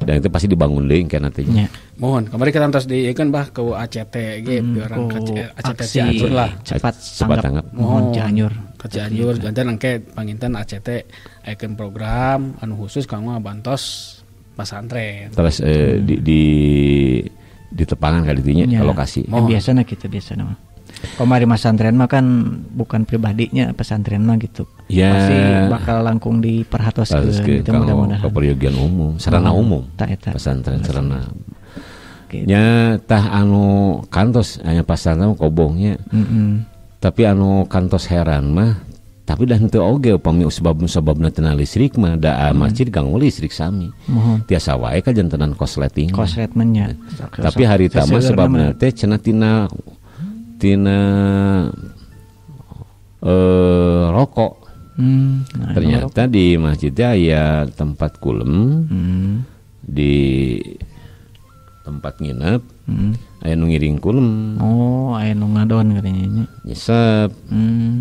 dan itu pasti dibangun deui engke nanti Nya. Mohon kamari kita entos diikeun bah ke ACT ge piorang Ku ACT aksi Cianjur lah. cepat Cepat tanggap. tanggap. Mohon Cianjur. Ke Cianjur janten engke panginten ACT ayekeun program anu khusus kanggo bantos pasantren. Terus di tepangan kali dinya Nya. ke lokasi. Ya, biasana gitu biasana mah. Kamari masantren mah kan bukan pribadinya pesantren mah gitu. Ya. Pasti bakal langkung diperhatoskeun Terus ke gitu kanggo mudah-mudahan. keperyogian umum, sarana umum. Tah eta. Pesantren sarana. Gitu. Nya tah anu kantos aya pasantren kobongnya. Tapi anu kantos heran mah tapi dah henteu oge upami sebab-sebabna tina listrik mah da masjid ganggu listrik sami. Mohon. Tiasa wae ka jantenan kosleting. Kosletmen nya. Tapi harita mah sebabna teh cenah tina rokok. Nah, Ternyata di masjid teh aya tempat kulem, di tempat nginep, aya nu ngiring kulem. Oh, aya nu ngadon katanya nya. Nyesep.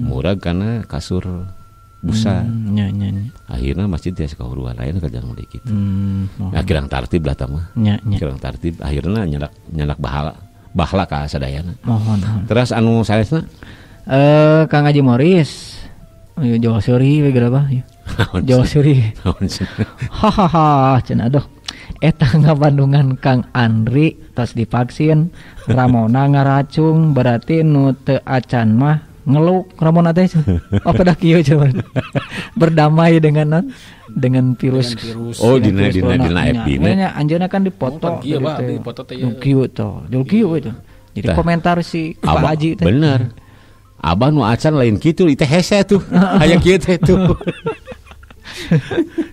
Murag karena kasur busa. Nya nya nya. Akhirnya masjid tiasa kahuruan lain kerjaan mulai gitu. Oh. Nah, kirang tartib lah tah mah. Nya nya. Kirang tartib akhirnya nyandak bahala ka sadayana. Mohon. Mohon. Terus anu sanesna? Kang Haji Moris. Jawa Suri we geura bah. Jawa Suri. Hahaha, cenah aduh. Eta ngabandungan Kang Andri tos divaksin, Ramona ngaracung berarti nu teu acan mah ngeluk Ramona teh. Oh pada kieu coba. Berdamai dengan dengan virus. Oh dina dina FB na. Anjeunna kan dipoto. Kieu bah, dipoto teh. Kieu toh, jol kieu itu. Jadi komentar si Pak Haji teh. Bener. Abah nu acan lain kitu, teh hese tuh. Aya kieu teh tuh.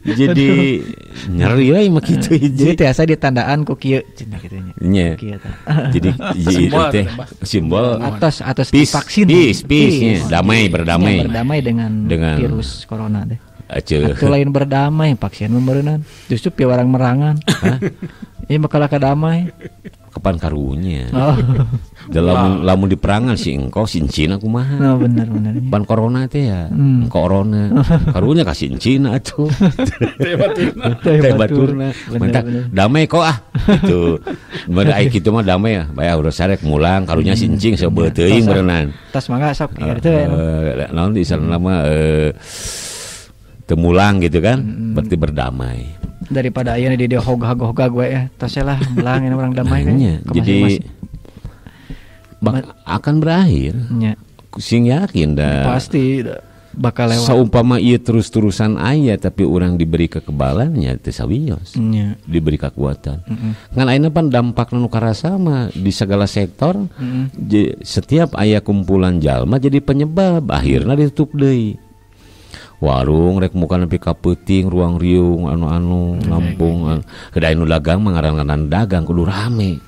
Jadi nyeri we mah kitu hiji. Jadi tiasa ditandaan ku kieu cenah kitu nya. Nya. Jadi teh simbol atas divaksin. Peace, peace, damai, berdamai. Berdamai dengan virus corona teh. Atau lain berdamai vaksin meureunan. Justru piwarang merangan. Ieu bakal kadamai. Kapan karunya? Oh. Lamun di perangan si engkau si Cina kumaha? Oh, benar. Pan corona teh ya. Corona. Karunya ka si Cina atuh. Teh baturna. Mantap. Damai kok ah. Gitu. Mun ai kitu mah damai ya. Bae urang sarek mulang karunya si encing seubeuh teuing berenang. Tas mangga sok ieu teh. Naon di sana mah temulang gitu kan. Berarti berdamai. Daripada ayeuna di dia hogag-hogag we ya, tos lah mulang ini orang damai kan. Jadi akan berakhir. Nya. Sing yakin dah. Pasti bakal lewat. Saumpama ieu terus-terusan aya tapi orang diberi kekebalannya teu sawios. Diberi kekuatan. Ngan ayeuna pan dampak nu karasa mah di segala sektor. Setiap aya kumpulan jalma jadi penyebab akhirna ditutup deui. Warung rek muka nepi ka peuting ruang riung anu-anu nampung kedai nu dagang mah ngaran-ngaran dagang kudu rame.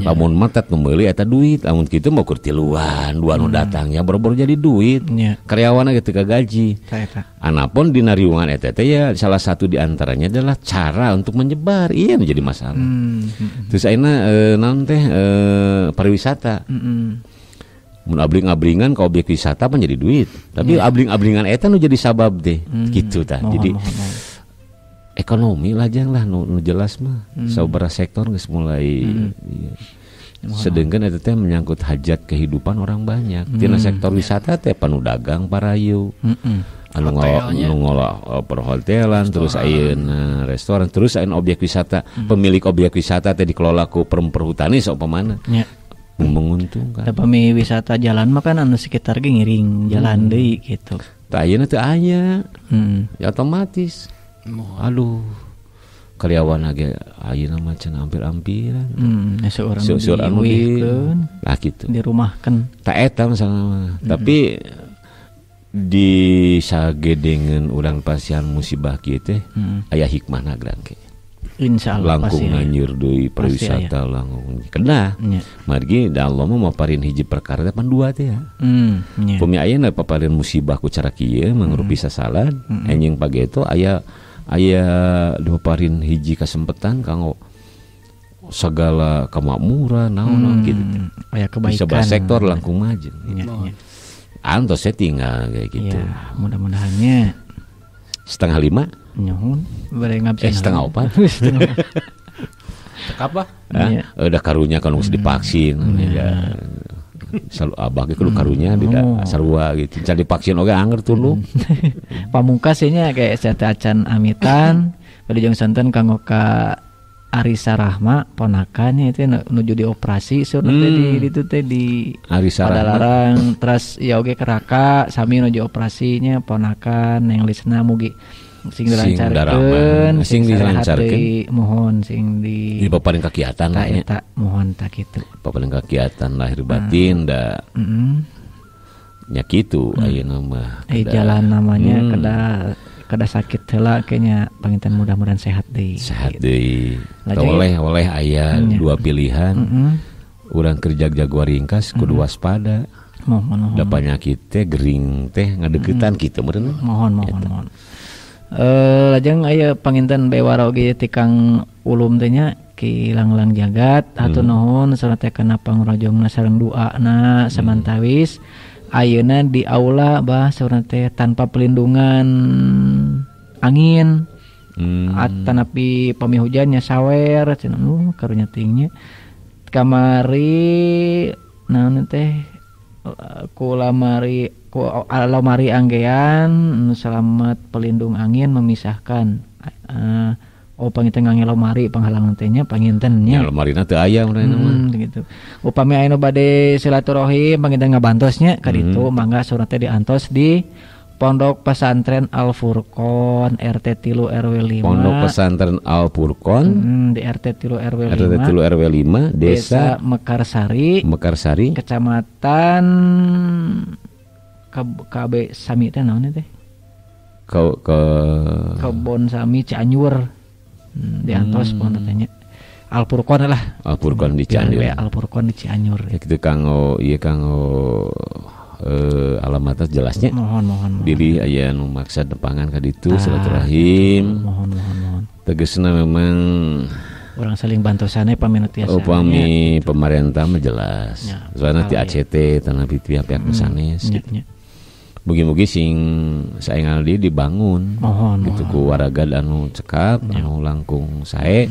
Lamun matet nu meuli eta duit, lamun kitu mah keur tiluan dua nu datangnya boro-boro jadi duit. Karyawanna ge teu kagaji. Anapun dina riungan eta teh ya salah satu di antaranya adalah cara untuk menyebar, iya menjadi masalah. Terus ayeuna naon teh pariwisata. Mun abling-ablingan ke objek wisata mah jadi duit. Tapi abling-ablingan eta nu jadi sabab teh. Gitu tah. Jadi mohon. Ekonomi lah jang lah nu jelas mah. Sabaraha sektor geus mulai iya. Sedangkan eta teh menyangkut hajat kehidupan orang banyak. Tina sektor wisata teh panu dagang parayu. Anu ngolah perhotelan, terus ayeuna restoran, terus ayeuna objek wisata. Pemilik objek wisata teh dikelola ku perhutani saumpamana. Menguntungkan. Tapi wisata jalan mah kan anu sekitar ge ngiring jalan deui gitu. Tah ayeuna teu aya. Ya otomatis. Aduh. Karyawan ge ayeuna mah cenah ampir-ampiran. Seueur anu diuihkeun. Lah kitu. Dirumahkeun. Tah eta masalahna. Tapi di sagedengeun urang pasihan musibah kieu teh aya hikmahna gerang ke. Insyaallah langkung nanyur deui pariwisata langkung kena. Margi da Allah mah maparin hiji perkara teh pan dua teh ya. Pumi ayeuna paparin musibah ku cara kieu mangrupi sasalad anjing pageto aya dipaparin hiji kasempetan kanggo segala kemakmuran naon gitu. Aya kebaikan. Sabaraha sektor langkung maju. Antos saya tinggal kayak gitu. Ya, mudah-mudahannya 4:30. Nyuhun, bade ngabsen. 3:30. Cekap bah. Udah karunya kan geus divaksin. Ya. Selalu abah ge kudu karunya tidak sarua gitu. Can divaksin oge anger tuluh. Pamungkas nya kayak saya teh acan amitan, bade jeung santen kanggo ka Arisa Rahma ponakannya itu nuju dioperasi saurna teh di ditu teh di Padalarang terus ya oge keraka sami nuju operasinya ponakan yang lisna mugi sing dilancarkeun sing dilancarkeun mohon sing di paparin kakiatan lah nya mohon tak kitu paparin kakiatan lahir batin da nya kitu ayeuna mah jalan namanya kada sakit heula kayaknya panginten mudah-mudahan sehat deui. Sehat deui. Oleh aya dua pilihan. Urang keur jag-jago ringkas kudu waspada. Mohon. Da panyakit teh gering teh ngadeukeutan kitu meureun. Mohon. Lajeng aya panginten bewara oge ti Kang Ulum teh nya Ki Langlang Jagat hatur nuhun sareng teh kana pangrojongna sareng duana samantawis. Ayeuna di aula bah saurna teh tanpa pelindungan angin atanapi pami hujannya sawer cenah karunya tingnya kamari naon teh ku lamari ku lamari anggean nu selamat pelindung angin memisahkan oh panginten ngange lemari panghalangan teh nya panginten nya lemarina teu aya mah gitu. Upami aya nu bade silaturahim panginten ngabantos nya ka ditu mangga saurna teh diantos di Pondok Pesantren Al Furqon RT 3 RW 5. Pondok Pesantren Al Furqon di RT 3 RW 5. RT 3 RW 5 Desa Mekarsari. Mekarsari Kecamatan KB Sami teh naon teh? Ke Kebon Sami Cianjur. Di antos pondok teh nya. Al Furqon lah. Al Furqon di Cianjur. Al Furqon di Cianjur. Ya kitu kanggo ieu kanggo alamatna jelasnya. Mohon. Diri aya nu maksa depangan ka ditu silaturahim. Mohon. Tegesna memang urang saling bantosane pamina tiasa. Upami pemerintah mah jelas. Ya, soalna ti ACT tanah pihak-pihak sanes gitu. Mugi-mugi sing saengal di dibangun. Mohon, gitu ku warga anu cekap anu langkung sae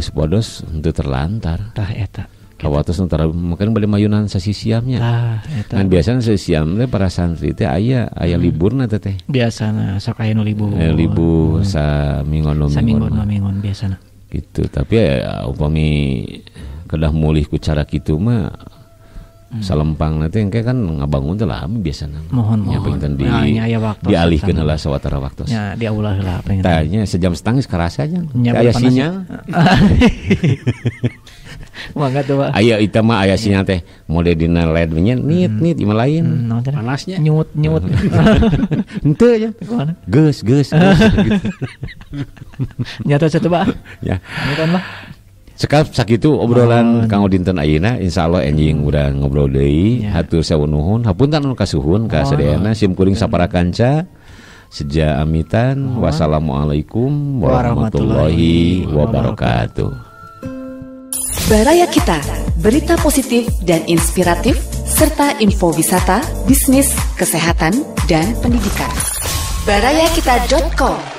supados henteu terlantar. Tah eta. Kawatos nu mungkin bade mayunan sasisiamnya. Tah eta. Ngan biasana sasisiam teh para santri teh aya liburna teh. Biasana sok aya nu libur. Libur saminggon saminggon biasana. Gitu, tapi ya, upami kedah mulih ku cara kitu mah salempang nanti engke kan ngabangun teh lami biasana. Mohon. Ya panginten di dialihkeun heula sawatara waktos. Ya diaulah heula panginten. Tah nya sejam setengah geus karasa nya. Aya sinyal. Mangga tuh, Pak. Aya eta mah aya sinyal teh mode dina LED nya nit imah lain. Panasnya nyut. Henteu nya. Geus gitu. Nyata satu, Pak. Ya. Amitan, Pak. Cekap sakitu obrolan kanggo dinten ayeuna insyaallah enjing urang ngobrol deui hatur sewu nuhun hapunten anu kasuhun ka sadayana sim kuring sapara kanca seja amitan wassalamualaikum warahmatullahi wabarakatuh. Baraya Kita, berita positif dan inspiratif serta info wisata, bisnis, kesehatan dan pendidikan. Barayakita.com.